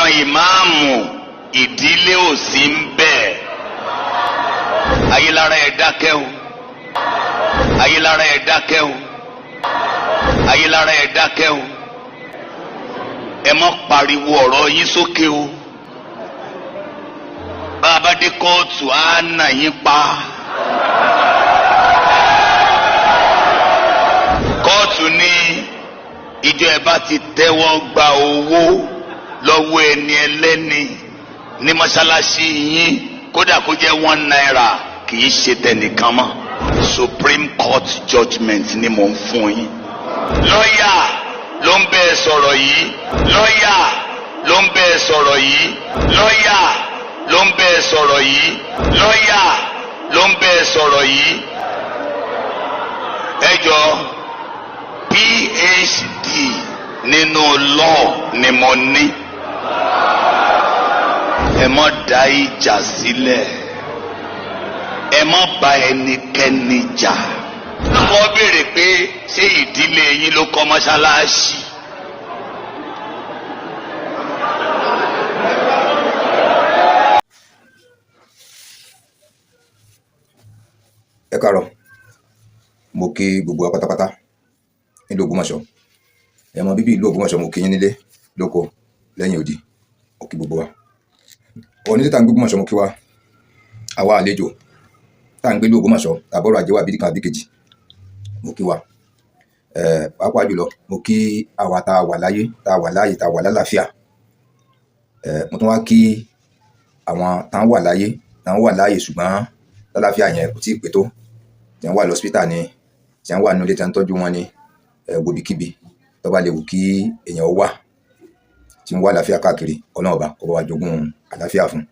Kan ìmáàmù ìdílé ò sí ń bẹ̀. Ayélára, ẹ dákẹ́ o. Ayélára, ẹ dákẹ́ o. Ayélára, ẹ dákẹ́ o. Ẹ má pariwo ọ̀rọ̀ yín sókè o. Bá a bá dé kóòtù, á nà yín pa. Kóòtù ní ìjọ ẹ bá ti tẹ́wọ́ gba owó lọ́wọ́ ẹni ẹlẹ́ni ní mọ́ṣáláṣí yín, kódà kó jẹ́ ₦1, kì í ṣe tẹnìkan mọ́. Supreme Court judgement ni mò ń fún yín. Lọ́yà ló ń bẹ́ẹ̀ sọ̀rọ̀ yìí. Lọ́yà ló ń bẹ́ẹ̀ sọ̀rọ̀ yìí. Lọ́yà ló ń bẹ́ẹ̀ sọ̀rọ̀ yìí. Lọ́yà ló ń bẹ́ẹ̀ sọ̀rọ̀ yìí. Ẹ jọ, PhD nínú law ni mo ní. Ẹ má dá ìjà sílẹ̀, ẹ má bá ẹnikẹ́ni jà. Wọ́n béèrè pé ṣé ìdílé yín ló kọ́ mọ́ṣáláṣí? Ẹ káàárọ̀, mo kí gbogbo wa pátápátá nílùú Ògbómọ̀ṣọ́. Ẹ mọ bíbí ìlú Ògbómọ̀ṣọ́, mo kí yín nílé lóko lẹ́yìn odi, mo kí gbogbo wa. Òní tí tá ń gbé Ògbómọ̀ṣọ́, mo kí wa. Àwa àlejò tá ń gbé ìlú Ògbómọ̀ṣọ́, tàbọ̀rọ̀ ajé wa bíi kan àbí kejì, mo kí wa. Pàápàá jùlọ, mo kí àwa tá a wà láyé, tá a wà láàyè, tá a wà lálàáfíà. Mo tún wá kí àwọn tá ń wà láyé, tá ń wà láàyè, ṣùgbọ́n lálàáfíà yẹn kò tíì pé tó, tí wọ́n wà lọ́sípítà ni, tí wọ́n wà nínú ilé tí wọ́n ń tọ́jú wọn ni, gbòbíkíbi tó bá lè wù kí èèyàn wà tí ń wá àlàáfíà káàkiri, Ọlọ́run Ọba kó bá wa jogún àlàáfíà fún.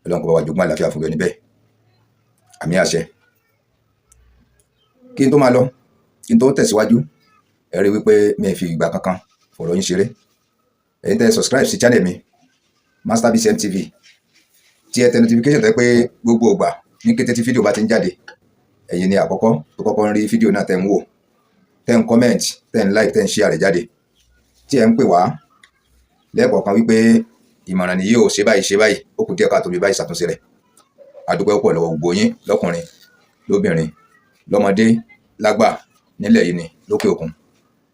Ọlọ́run kó bá wa jogún àlàáfíà fún ẹni bẹ́ẹ̀. Àmín àṣẹ. Kí n tó máa lọ, kí n tó tẹ̀síwájú, ẹ rí wípé mi ì fi ìgbà kankan fọ̀rọ̀ yín ṣeré. Ẹ̀yin tẹ́ ẹ subscribe sí channel mi, Master BCM TV, tí ẹ tẹ notification tẹ́ pé gbogbo ìgbà ní kété tí fídíò bá ti ń jáde, ẹ̀yin ni àkọ́kọ́ tó kọ́kọ́ ń rí fídíò náà, tẹ́ ń wò, tẹ́ ń comment, tẹ́ ń like, tẹ́ ń share rẹ̀ jáde, tí ẹ ń pè wá lẹ́ẹ̀kọ̀ọ̀kan wípé ìmọ̀ràn nìyí ò ṣe báyìí, ṣe báyìí, ó kù díẹ̀ káàtó, bí báyìí, ṣàtúnṣe rẹ̀. A dúpẹ́ púpọ̀ lọ́wọ́ gbogbo yín, lọ́kùnrin, lóbìnrin, lọ́mọdé, lágbà, nílẹ̀ yìí ni lókè òkun.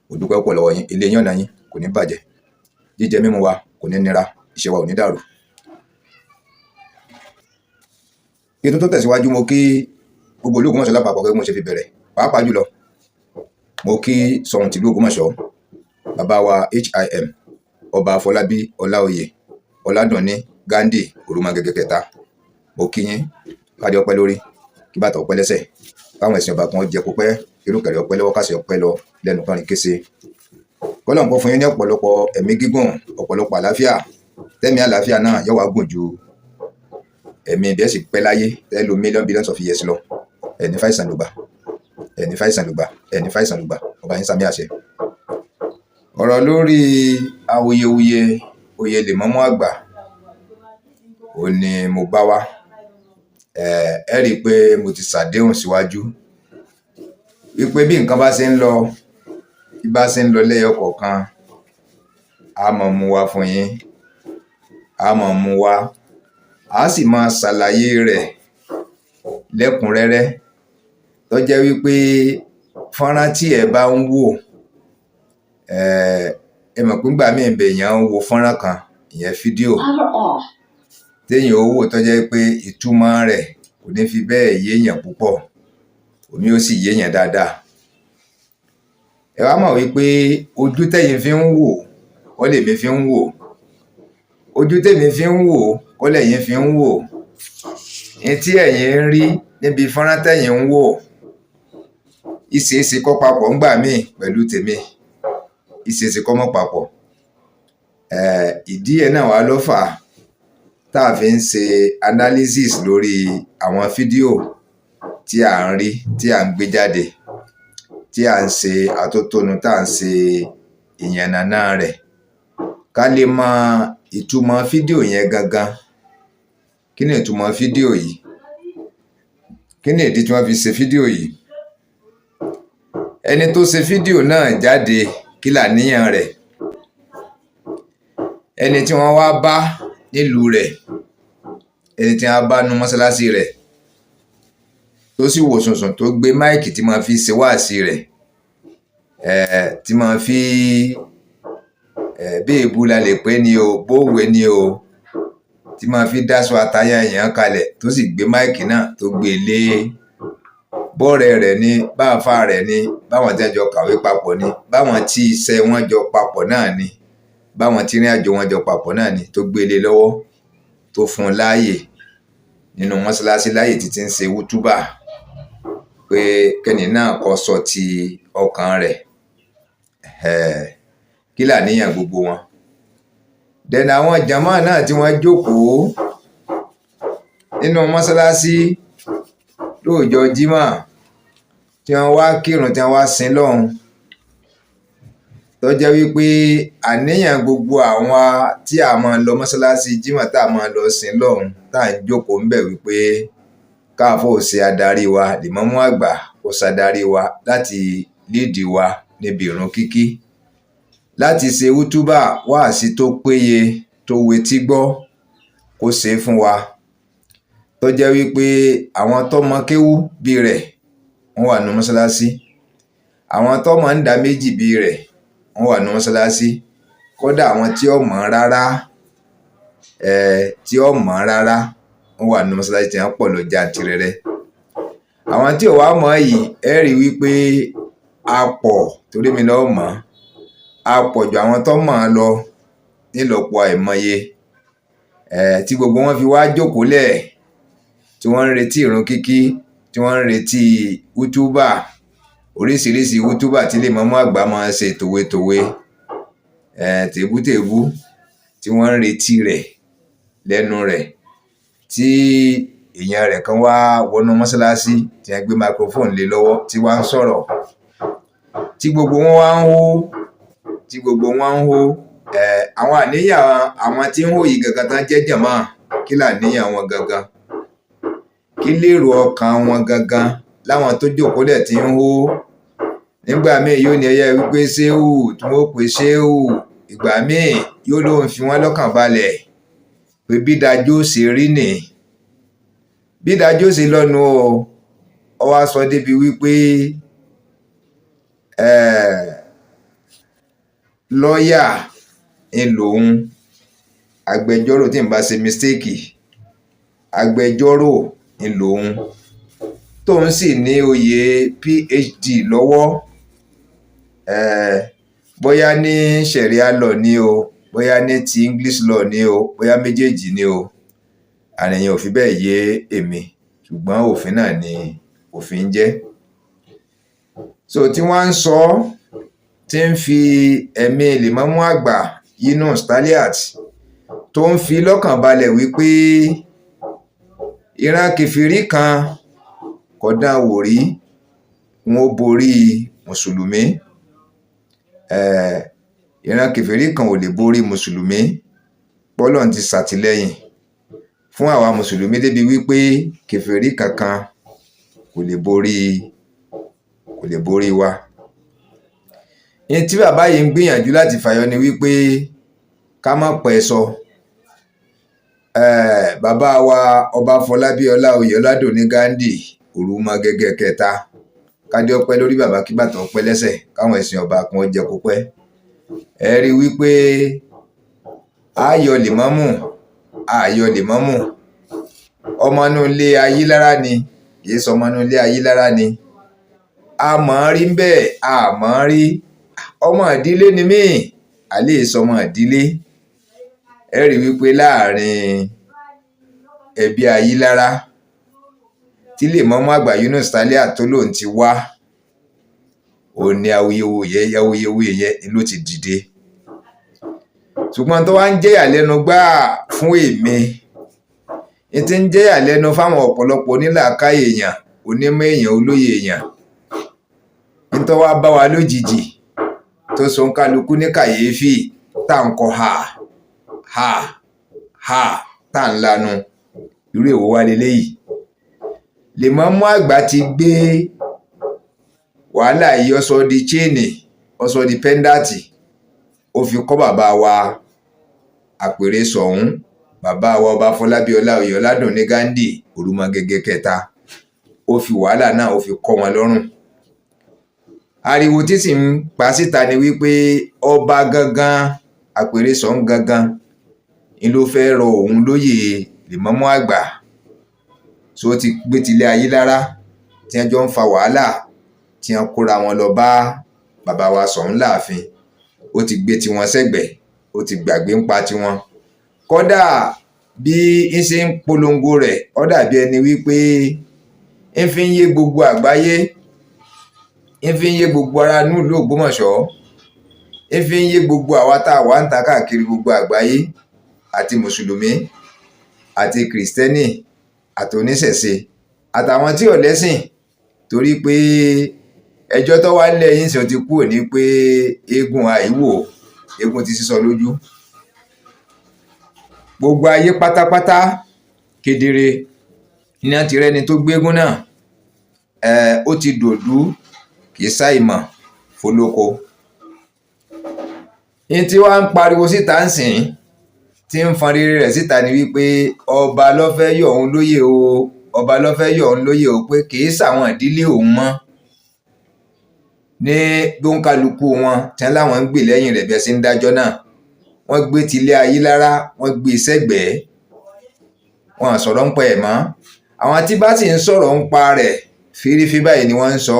Mo dúpẹ́ púpọ̀ lọ́wọ́ yín. Ilé yín, ọ̀nà yín kò ní bàjẹ́, jíjẹ mímu wa kò ní nira, iṣẹ́ wa ò ní dàrú. Kí n tó tẹ̀síwájú, mo kí gbogbo ìlú Ògbómọ̀ṣọ́ lápapọ̀ gẹ́gẹ́ bí mo ṣe fi bẹ̀rẹ̀. Pàápàá jùlọ, mo kí Ṣọ̀ún tìlú Ògbómọ̀ṣọ́, bàbá wa HIM Ọba Afọlábí Ọláoyè Ọládùnní Ghandi Òrùmọgẹgẹ kẹta. Mo kí yín, kádé ọpẹ́ lórí, kí bàtà ọpẹ́ lẹ́sẹ̀, káwọn ẹ̀sìn ọba kan jẹ kó pẹ́, irúkẹ̀rẹ̀ ọpẹ́ lọ́wọ́, kásẹ̀ ọpẹ́ lọ lẹ́nu kánrin kése. Kọ́lọ́n kó fún yín ní ọ̀pọ̀lọpọ̀ ẹ̀mí gígùn, ọ̀pọ̀lọpọ̀ àlàáfíà. Tẹ́mi àlàáfíà náà yóò wá gùn ju ẹ̀mí bí ẹ sì pẹ́ láyé, tẹ́ lo million billions of years lọ. Ẹ̀ní fàìsàn lògbà, ẹ̀ní fàìsàn lògbà, ẹ̀ní fàìsàn lògbà. Ọba yín sàmì àṣẹ. Ọ̀rọ̀ lórí awuyewuye oyè lèmọ́mú àgbà ò ní mo bá wá. Ẹ rí i pé mo ti ṣàdéhùn síwájú wípé bí nǹkan bá ṣe ń lọ, bí bá ṣe ń lọ lẹ́yọ kọ̀ọ̀kan, a máa mú wá fún yín, a máa mú wá, a sì máa ṣàlàyé rẹ̀ lẹ́kùnrẹ́rẹ́, tó jẹ́ wípé fọ́nrán tí ẹ bá ń wò, ẹ mọ̀ pé ńgbà míì ń bẹ, èèyàn ń wo fọ́nrán kan, ìyẹn fídíò téèyàn ó wò, tó jẹ́ pé ìtumọ̀ rẹ̀ kò ní fi bẹ́ẹ̀ yéèyàn púpọ̀, òmí ó sì yéèyàn dáadáa. Ẹ wá mọ̀ wípé ojú tẹ́yin fi ń wò kọ́ lèmi fi ń wò, ojú tèmi fi ń wò kọ́ lẹ̀yin fi ń wò. Ní tí ẹ̀yin ń rí níbi fọ́nrán tẹ́yin ń wò, ìṣeéṣe kó papọ̀ ńgbà míì pẹ̀lú tèmi, ìṣeéṣe kó mọ́ papọ̀. Ìdí ẹ̀ náà wá ló fà á tá a fi ń ṣe analysis lórí àwọn fídíò tí à ń rí, tí à ń gbé jáde, tí à ń ṣe atótónu, tá à ń ṣe ìyànnàná rẹ̀, ká lè mọ ìtumọ̀ fídíò yẹn gangan. Kí ni ìtumọ̀ fídíò yìí? Kí ni ìdí tí wọ́n fi ṣe fídíò yìí? Ẹni tó ṣe fídíò náà jáde, kí làníyàn rẹ̀? Ẹni tí wọ́n wá bá nílùú rẹ̀, ẹni tí wọ́n bá nu mọ́ṣáláṣí rẹ̀, tó sì wò sùnsùn, tó gbé mic tí máa fi ṣe wáàsí rẹ̀, tí máa fi bí èébú la lè pè ní o, bóòwe ní o, tí máa fi dáṣọ àtayá èèyàn kalẹ̀, tó sì gbé mic náà, tó gbé lé bọ́ọ̀rẹ́ rẹ̀ ní, báàfá rẹ̀ ní, báwọn tí wọ́n jọ kàwé papọ̀ ní, báwọn tí iṣẹ́ wọn jọ papọ̀ náà ní, báwọn tí ìrìn àjò wọn jọ papọ̀ náà ní, tó gbé lé lọ́wọ́, tó fún un láàyè nínú mọ́ṣáláṣí, láàyè títí ń ṣe wútúbà, pé kẹ́ni náà kó sọ ti ọkàn rẹ̀. Kí làníyàn gbogbo wọn? Dẹ̀nà àwọn jàmáà náà tí wọ́n jókòó nínú mọ́ṣáláṣí lóòjọ́ Jímọ̀, tí wọ́n wá kírun, tí wọ́n wá sin lọ́hùn, tó jẹ́ wípé àníyàn gbogbo àwọn tí a máa lọ mọ́ṣáláṣí Jímọ̀, tá a máa lọ sin lọ́hùn, tá à ń jókòó ń bẹ̀ wípé káàfó ṣe adarí wa, lèmọ́mú àgbà kó ṣàdarí wa láti líìdì wa níbi ìrun kíkí, láti ṣe wútúbà, wáàsí tó péye, tó wetí gbọ́, kó ṣe fún wa, tó jẹ́ wípé àwọn tó mọ kéwú bí rẹ̀ wọ́n wà nínú mọ́ṣáláṣí, àwọn tó mọ̀ ń dá méjì bí rẹ̀ wọ́n wà nínú mọ́ṣáláṣí, kódà àwọn tí ó mọ̀ rárá, tí ó mọ̀ rárá wọ́n wà nínú mọ́ṣáláṣí tí wọ́n pọ̀ lọ jantirẹrẹ. Àwọn tí ò wá mọ̀ yìí, ẹ rí wípé a pọ̀, torí mi náà mọ̀, a pọ̀ ju àwọn tó mọ̀ lọ nílọ́pọ̀ àìmọye, tí gbogbo wọn fi wá jókòó lẹ̀, tí wọ́n ń retí ìrun kíkí, tí wọ́n ń retí wútúbà, oríṣiríṣi wútúbà tí lèmọ́mú àgbà máa ń ṣe tòwetòwe, tèbútèbú, tí wọ́n ń retí rẹ̀ lẹ́nu rẹ̀, tí èèyàn rẹ̀ kan wá wọnú mọ́ṣáláṣí, tí wọ́n gbé microphone lé lọ́wọ́, tí wọ́n ń sọ̀rọ̀, tí gbogbo wọn wá ń hó, tí gbogbo wọn ń hó. Àwọn àníyàn àwọn tí ń hó yìí gangan tán jẹ́ jàmáà, kí làníyàn wọn gangan? Kí lèrò ọkàn wọn gangan láwọn tó jókòó lẹ̀ tí ń hó? Nígbà míì yóò ní ẹyẹ wípé ṣéhù, tí wọ́n ó pè ṣéhù. Ìgbà míì yóò lóun fi wọ́n lọ́kàn balẹ̀ pé bí dájú ó ṣe rí nì, bí dájú ó ṣe lọ́nu o. Ó wá sọ débi wípé lọ́ọ̀yà ń lòun, agbẹjọ́rò, tí n bá ṣe mistake, agbẹjọ́rò ń lòun, tóun sì ní oyè PhD lọ́wọ́, bóyá ní Sharia law ní o, bóyá ní ti English law ní o, bóyá méjèèjì ní o, àníyàn ò fi bẹ́ẹ̀ yé èmi, ṣùgbọ́n òfin náà ni òfin jẹ́. So tí wọ́n ń sọ, tí ń fi ẹ̀mí lèmọ́mú àgbà Yunus Taliat, tó ń fi lọ́kàn balẹ̀ wípé ìran kẹfìrí kan kò dán wò rí, wọn ó borí mùsùlùmí. Ìran kẹfìrí kan ò lè borí mùsùlùmí. Bọ́lọ́run ti ṣàtìlẹ́yìn fún àwa mùsùlùmí débi wípé kẹfìrí kankan kò lè borí wa. Ní tí bàbá yìí ń gbìyànjú láti fàyọ ni wípé ká má pẹ́ sọ. Bàbá wa Ọba Fọlábí Ọláoyè Ọládùnní Ghandi, Òrùmọgẹgẹ kẹta, kádé ọpẹ́ lórí bàbá, kí bàtà ọpẹ́ lẹ́sẹ̀, káwọn ẹ̀sìn ọba kan jẹ kó pẹ́. Ẹ rí wípé ayọ̀ lèmọ́mù, ayọ̀ lèmọ́mù, ọmọ inú ilé Ayílára ni, kì í sọ ọmọ inú ilé Ayílára ni, a mọ̀ ọ́n rí bẹ́ẹ̀, a mọ̀ ọ́n rí. Ọmọ ìdílé ni mí, àlè sọmọ ìdílé. Ẹ rí wípé láàrin ẹbí Ayílára tí lèmọ́mù àgbà Yunus Taliat tó lóun ti wá, òun ni awuyewuye yẹn ló ti dìde. Ṣùgbọ́n tó wá ń jẹ́ ìyàlẹ́nu gbáà fún èmi, ní ti ń jẹ́ ìyàlẹ́nu fáwọn ọ̀pọ̀lọpọ̀ onílàákàyè èèyàn, onímọ̀ èèyàn, olóye èèyàn, ní tó wá bá wa lójijì, tó so ń kálukú ní kàyéfì, tá à ń kọ ha ha ha, tá à ń lanu, irú èwo wá leléyìí? Lèmọ́mú àgbà ti gbé wàhálà yìí, ó sọ di chain, ó sọ di pendant, ó fi kọ́ bàbá wa. Àpèrè Ṣọ̀ún, bàbá wa Ọba Afọlábí Ọláoyè Ọládùnní Ghandi Òrùmọgẹgẹ kẹta, ó fi wàhálà náà ó fi kọ́ wọn lọ́rùn. Ariwo tí sì ń pa síta ni wípé ọba gangan, Àpèrè Ṣọ̀ún gangan ni ló fẹ́ rọ òun lóyè lèmọ́mú àgbà. So ó ti gbé tilé ayé lára tí wọ́n jọ ń fa wàhálà, tí wọ́n kóra wọn lọ bá bàbá wa Ṣọ̀ún láàfin. Ó ti gbé tiwọn sẹ́gbẹ̀ẹ́, ó ti gbàgbé ń pa tiwọn. Kódà bí ń ṣe ń polongo rẹ̀, ó dàbí ẹni wípé ń fi ń yé gbogbo àgbáyé, ń fi ń yé gbogbo ará inú ìlú Ògbómọ̀ṣọ́, ń fi ń yé gbogbo àwa tá a wà ń ta káàkiri gbogbo àgbáyé, àti mùsùlùmí àti kìrìsìtẹ́nì àti oníṣẹ̀ṣe àtàwọn tí ò lẹ́sìn, torí pé ẹjọ́ tó wá nílẹ̀ yín sọ ti kúrò ní pé eégún àìwò, eégún ti sísọ lójú. Gbogbo ayé pátápátá kedere ní àti rẹ́ni tó gbégún náà. Ó ti dòdú, kì í ṣàìmọ̀ fólóko. Ní tí wàá ń pariwo síta ń sìn, tí ń fọn rere rẹ̀ síta ni wípé ọba ló fẹ́ yọ òun lóyè o, ọba ló fẹ́ yọ òun lóyè o, pé kì í ṣàwọn ìdílé òun mọ́ ní gbóǹkálukú wọn tí wọ́n láwọn ń gbè lẹ́yìn rẹ̀. Bẹ́ẹ̀ sì ń dájọ́ náà, wọ́n gbé tilé ayé lára, wọ́n gbé sẹ́gbẹ̀ẹ́, wọn sọ̀rọ̀ ń pa ẹ̀ mọ́. Àwọn tí bá sì ń sọ̀rọ̀ ń pa rẹ̀, fírífí báyìí ni wọ́n ń sọ.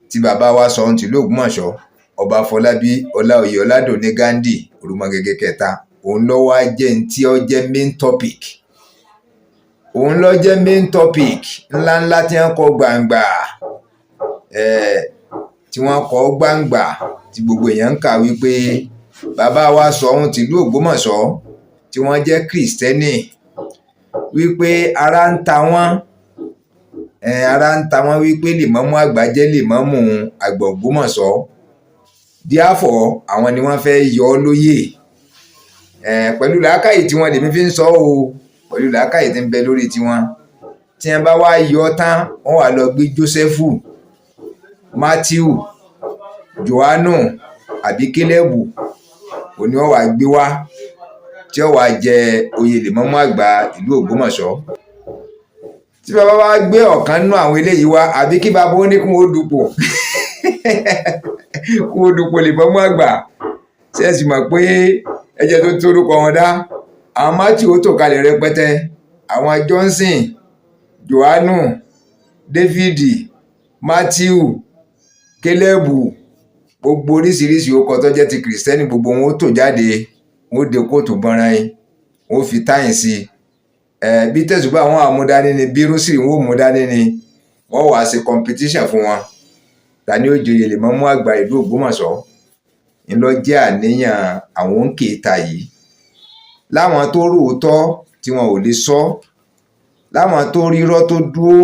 Tí bàbá wa Ṣọ̀ún tìlú Ògbómọ̀ṣọ́, Ọba Afọlábí Ọláoyè Ọládùnní Ghandi Òrùmọgẹgẹ kẹta, òun ló wá jẹ́ ní tí ó jẹ́ main topic, òun ló jẹ́ main topic ńláńlá tí wọ́n kọ gbàǹgbà, tí wọ́n kọ gbàǹgbà, tí gbogbo èèyàn ń kà wípé bàbá wa Ṣọ̀ún tìlú Ògbómọ̀ṣọ́ tí wọ́n jẹ́ kìrìsìtẹ́nì, wípé ara ń ta wọ́n, ara ń ta wọ́n wípé lèmọ́mú àgbà jẹ́ lèmọ́mú àgbà Ògbómọ̀ṣọ́, díàfọ̀ àwọn ni wọ́n fẹ́ yọ ọ́ lóyè. Pẹ̀lú làákàyè tí wọ́n lèmi fi ń sọ o, pẹ̀lú làákàyè tí ń bẹ lórí tiwọn, tí wọ́n bá wá yọ ọ́ tán, wọ́n wá lọ gbé Jósẹ́fù, Mátíù, Jòhánù àbí Kélébù, òní wọ́n wá gbé wá tí ó wá jẹ oyè lèmọ́mú àgbà ìlú Ògbómọ̀ṣọ́. Tí bàbá bá gbé ọ̀kan nínú àwọn eléyìí wá, àbí kí bàbá ó ní kí wọ́n dupò, kí wọ́n dupò lèmọ́mú àgbà, ṣé ẹ sì mọ̀ pé ẹjẹ́ tó torúkọ wọn dá, àwọn Mátíù ó tò kalẹ̀ rẹpẹtẹ, àwọn Johnson, Jòhánù, Dáfídì, Mátíù, Kélébù, gbogbo oríṣiríṣi orúkọ tó jẹ́ ti kìrìsìtẹ́nì, gbogbo wọn ó tò jáde, wọn ó de kóòtù bọ́nra yín, wọn ó fi táyìn sí i, bí tẹ̀sùbá wọn àmúdání ni, bí rúsì wọn ò mú dání ni, wọ́n wàá ṣe competition fún wọn, ta ni ó joyè lèmọ́mú àgbà ìlú Ògbómọ̀ṣọ́. Ńlọ jẹ́ àníyàn àwọn òǹkèéta yìí, láwọn tó róòótọ́ tí wọn ò lè sọ, láwọn tó rírọ́ tó dúró,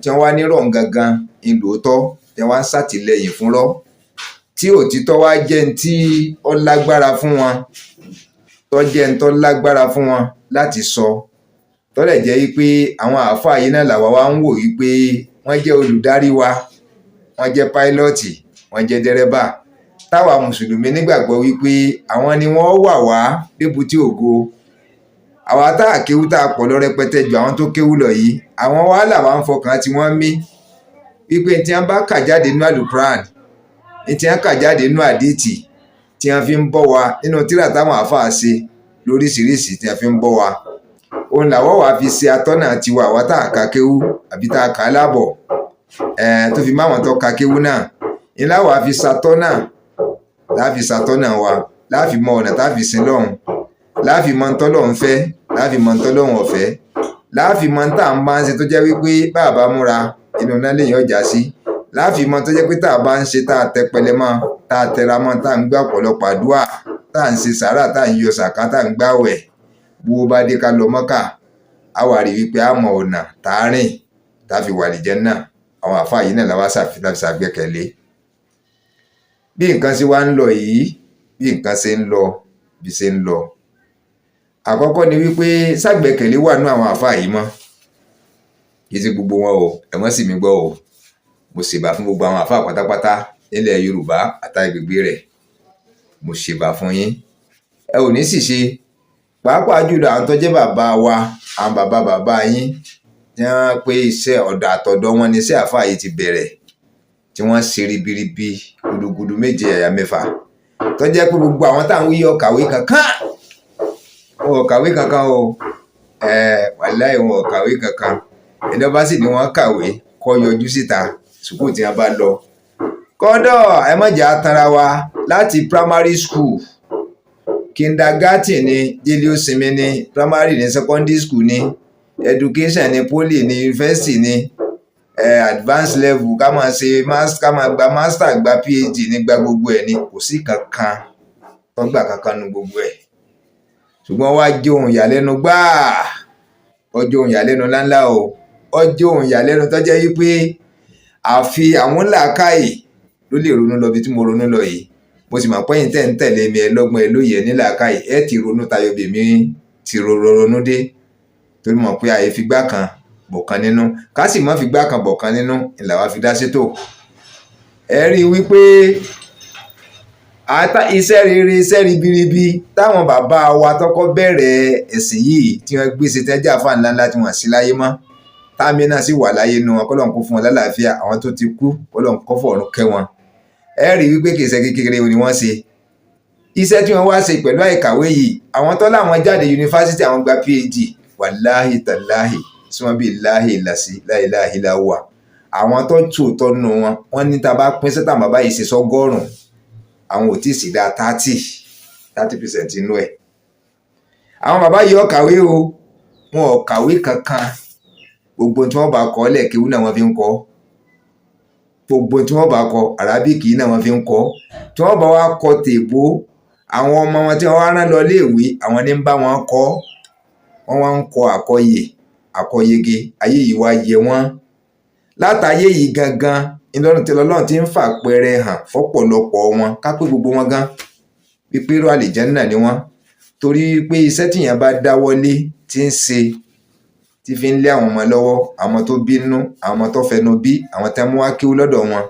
tí wọ́n wá nírọ̀ gangan ńlòótọ́, tí wọ́n ń ṣàtìlẹ́yìn fúnrọ́, tí òtítọ́ wá jẹ́ ní tí ó lágbára fún wọn, tó jẹ́ ní tó lágbára fún wọn láti sọ, tó dẹ̀ jẹ́ wípé àwọn àáfàá yìí náà làwa wá ń wò wípé wọ́n jẹ́ olùdarí wa, wọ́n jẹ́ pílọ́ọ̀tì, wọ́n jẹ́ dẹ́rẹ́bà, táwa mùsùlùmí nígbàgbọ́ wípé àwọn ni wọ́n wà wá débùté ògo. Àwa tá a kéwú tá a pọ̀ lọ rẹpẹtẹ ju àwọn tó kéwú lọ yìí, àwọn wàhálà wa ń fọkàn tí wọ́n mí wípé tí wọ́n bá kà jáde nínú àlùkùránì, tí wọ́n kà jáde nínú àdìtì tí wọ́n fi ń bọ́ wa nínú tírà táwọn àáfàá ṣe lóríṣiríṣi tí wọ́n fi ń bọ́ wa, òun làwọ̀ wá fi ṣe atọ́nà tiwa, àwa tá a ka kéwú àbí tá a kà á lábọ̀, tó fi máwọn tó ka kéwú náà ńlá wàá fi ṣatọ́nà, láàfi ṣatọ́nà wa, láàfi mọ ọ̀nà táàfi sin lọ́hùn, láàfi mọ ntọ́lọ́hún fẹ́, láàfi mọ ntọ́lọ́hún ọ̀fẹ́, láàfi mọ tá à ń bá ń ṣe tó jẹ́ wípé bàbá múra inú náà lèyàn ọjà sí, láàfi mọ tó jẹ́ pé tá a bá ń ṣe, tá a tẹpẹlẹ mọ́, tá a tẹra mọ́, tá a ń gbà ọ̀pọ̀lọpọ̀ àdúrà, tá à ń ṣe sàárà, tá à ń yọ sàká, tá à ń gbàwẹ̀, bó bá dé ká lọ Mọ́kà, á wà rí wípé a mọ ọ̀nà tá a rìn tá a fi wà lìjẹ́ náà. Àwọn àfáà yìí náà làwa ṣàgbẹ́kẹ̀lé. Bí nǹkan ṣe wá ń lọ yìí, bí nǹkan ṣe ń lọ, bí ṣe ń lọ, àkọ́kọ́ ni wípé ṣàgbẹ́kẹ̀lé wà nú àwọn àfáà yìí mọ́. Kì í ṣe gbogbo wọn o, ẹ mọ́ sì mí gbọ́ o. Mo ṣèbà fún gbogbo àwọn àfáà pátápátá nílẹ̀ Yorùbá àtàgbègbè rẹ̀, mo ṣèbà fún yín. Ẹ ò ní sì ṣe, pàápàá jùlọ àwọn tó jẹ́ bàbá wa, àwọn bàbá bàbá yín tí wọ́n pé iṣẹ́ ọ̀dọ̀ àtọ̀dọ̀ wọn ni iṣẹ́ àáfàá yìí ti bẹ̀rẹ̀, tí wọ́n ṣe ribiribi gudugudu méje ẹ̀yà mẹ́fà, tó jẹ́ pé gbogbo àwọn táwọn wí ọ̀kàwé kankan, wọn ò kàwé kankan o. Wàláì, wọn ò kàwé kankan. Ẹni ọba sì ni wọ́n kàwé kọ́ yọjú síta sùkúù tí wọ́n bá lọ. Kọ́dọ̀ ẹ má jẹ́ atanra wa, láti primary school, kindergarten ni, délé ó sinmi ni, primary ní, secondary school ni, education ni, poly ni, university ni, advanced level, ká máa ṣe, ká máa gba master, gba PhD ní, gba gbogbo ẹ̀ ni, kò sí kankan tó gbà kankan nu gbogbo ẹ̀. Ṣùgbọ́n wá jẹ́ ohun ìyàlẹ́nu gbáà, ó jẹ́ ohun ìyàlẹ́nu ńláńlá o. Ó jẹ́ ohun ìyàlẹ́nu tó jẹ́ wípé àfi àwọn làákàyè ló lè ronú lọ bí tí mo ronú lọ yìí. Mo sì mọ̀ pé ẹ̀yin tẹ́ ń tẹ̀lé mi, ẹ lọ́gbọ́n, ẹ lóye, ẹ ní làákàyè, ẹ ti ronú tayọ bí èmi ti ronú dé, torí mọ̀ pé àyè figbá kan bọ̀kan nínú, ká sì má figbá kan bọ̀kan nínú ni làwa fi dá sétò. Ẹ rí i wípé iṣẹ́ rere, iṣẹ́ ribiribi táwọn bàbá wa tọ́kọ́ bẹ̀rẹ̀ ẹ̀sìn yìí tí wọ́n gbé ṣe, tẹ́jà fà ńláńlá tí wọ́n sí láyé mọ́, táàmì náà sì wà láyé nu wọn, kọ́lọ́n kó fún wọn lálàáfíà, àwọn tó ti kú, kọ́lọ́n kó fọ̀run kẹ́ wọn. Ẹ rí i wípé kì í ṣe kékeré ni wọ́n ṣe. Iṣẹ́ tí wọ́n wá ṣe pẹ̀lú àìkàwé yìí, àwọn tó láwọn jáde yunifásitì, àwọn gba PhD, wàláhì tàláhì, sùnmọ́ bíi láhì làsí láìláhì láwà, àwọn tó tòótọ́ nù wọn, wọ́n ní tá a bá pín sẹ́tà bàbá yìí ṣe sọ́gọ́rùn-ún, àwọn ò tí ì sì dá 30% inú ẹ̀. Àwọn bàbá yìí ò kàwé o, wọn ò kàwé kankan. Gbogbo tí wọ́n bá kọ́ lẹ̀, kéwú náà wọ́n fi ń kọ́. Gbogbo tí wọ́n bá kọ, àràbíkì náà wọ́n fi ń kọ́. Tí wọ́n bá wá kọ tèbó, àwọn ọmọ wọn tí wọ́n wá rán lọ iléèwé, àwọn ní ń bá wọn kọ́. Wọ́n wá ń kọ àkọyè àkọyege. Ayé yìí wá yẹ wọ́n látàyè yìí gangan ìlọrin tí Ọlọ́run ti ń fàpẹẹrẹ hàn fọ́pọ̀lọpọ̀ wọn, ká pé gbogbo wọn gan wípé irú àlìjẹ́nnà ni wọ́n, torí pé iṣẹ́ tíyẹn bá dáwọ́lé tí ń ṣe, tí fi ń lé àwọn ọmọ lọ́wọ́, àwọn tó bínú, àwọn tó fẹnu bí, àwọn tẹ́ mú wá kíw lọ́dọ̀ wọn,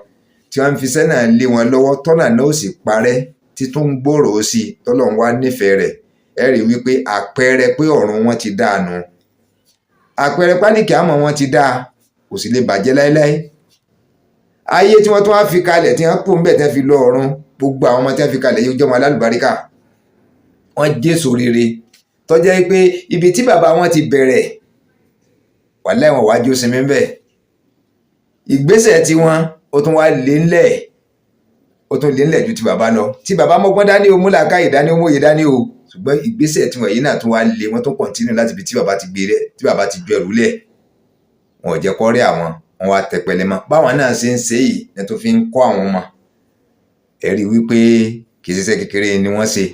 tí wọ́n ń fi iṣẹ́ náà lé wọn lọ́wọ́, tọ́nà náà ó sì parẹ́, títún gbòòrò sí i, tọ́lọ́run wá nífẹ̀ẹ́ rẹ̀. Ẹ rí wípé àpẹẹrẹ pé ọ̀run wọn ti dáa nù, àpẹẹrẹ pálíkì àmọ́ wọn ti dáa, kò sì lè bàjẹ́ láéláé. Ayé tí wọ́n tún wá fi kalẹ̀, tí wọ́n kú ńbẹ̀, tẹ́ fi lọ ọ̀run, gbogbo àwọn ọmọ tí wọ́n fi kalẹ̀ yóò jọmọ alálùbáríkà, wọ́n jésò rere, tó jẹ́ pé ibi tí bàbá wọn ti bẹ̀rẹ̀, wàláhì, wọn wájú sinmi ńbẹ̀. Ìgbésẹ̀ tiwọn ó tún wá lé ńlẹ̀, ó tún lé ńlẹ̀ ju ti bàbá lọ. Tí bàbá mọ́gbọ́n dání o, múlàkáyè dání o, mòye dání o, ṣùgbọ́n ìgbésẹ̀ tiwọn yìí náà tún wá lé, wọ́n tún continue láti ibi tí bàbá ti gbé rẹ̀, tí bàbá ti ju ẹrù lẹ̀. Wọn ò jẹ́ kó rí àwọn, wọn wá tẹpẹlẹ mọ́ báwọn náà ṣe ń ṣe yìí ní tó fi ń kọ́ àwọn ọmọ. Ẹ rí wípé kì í ṣiṣẹ́ kékeré ni wọ́n ṣe.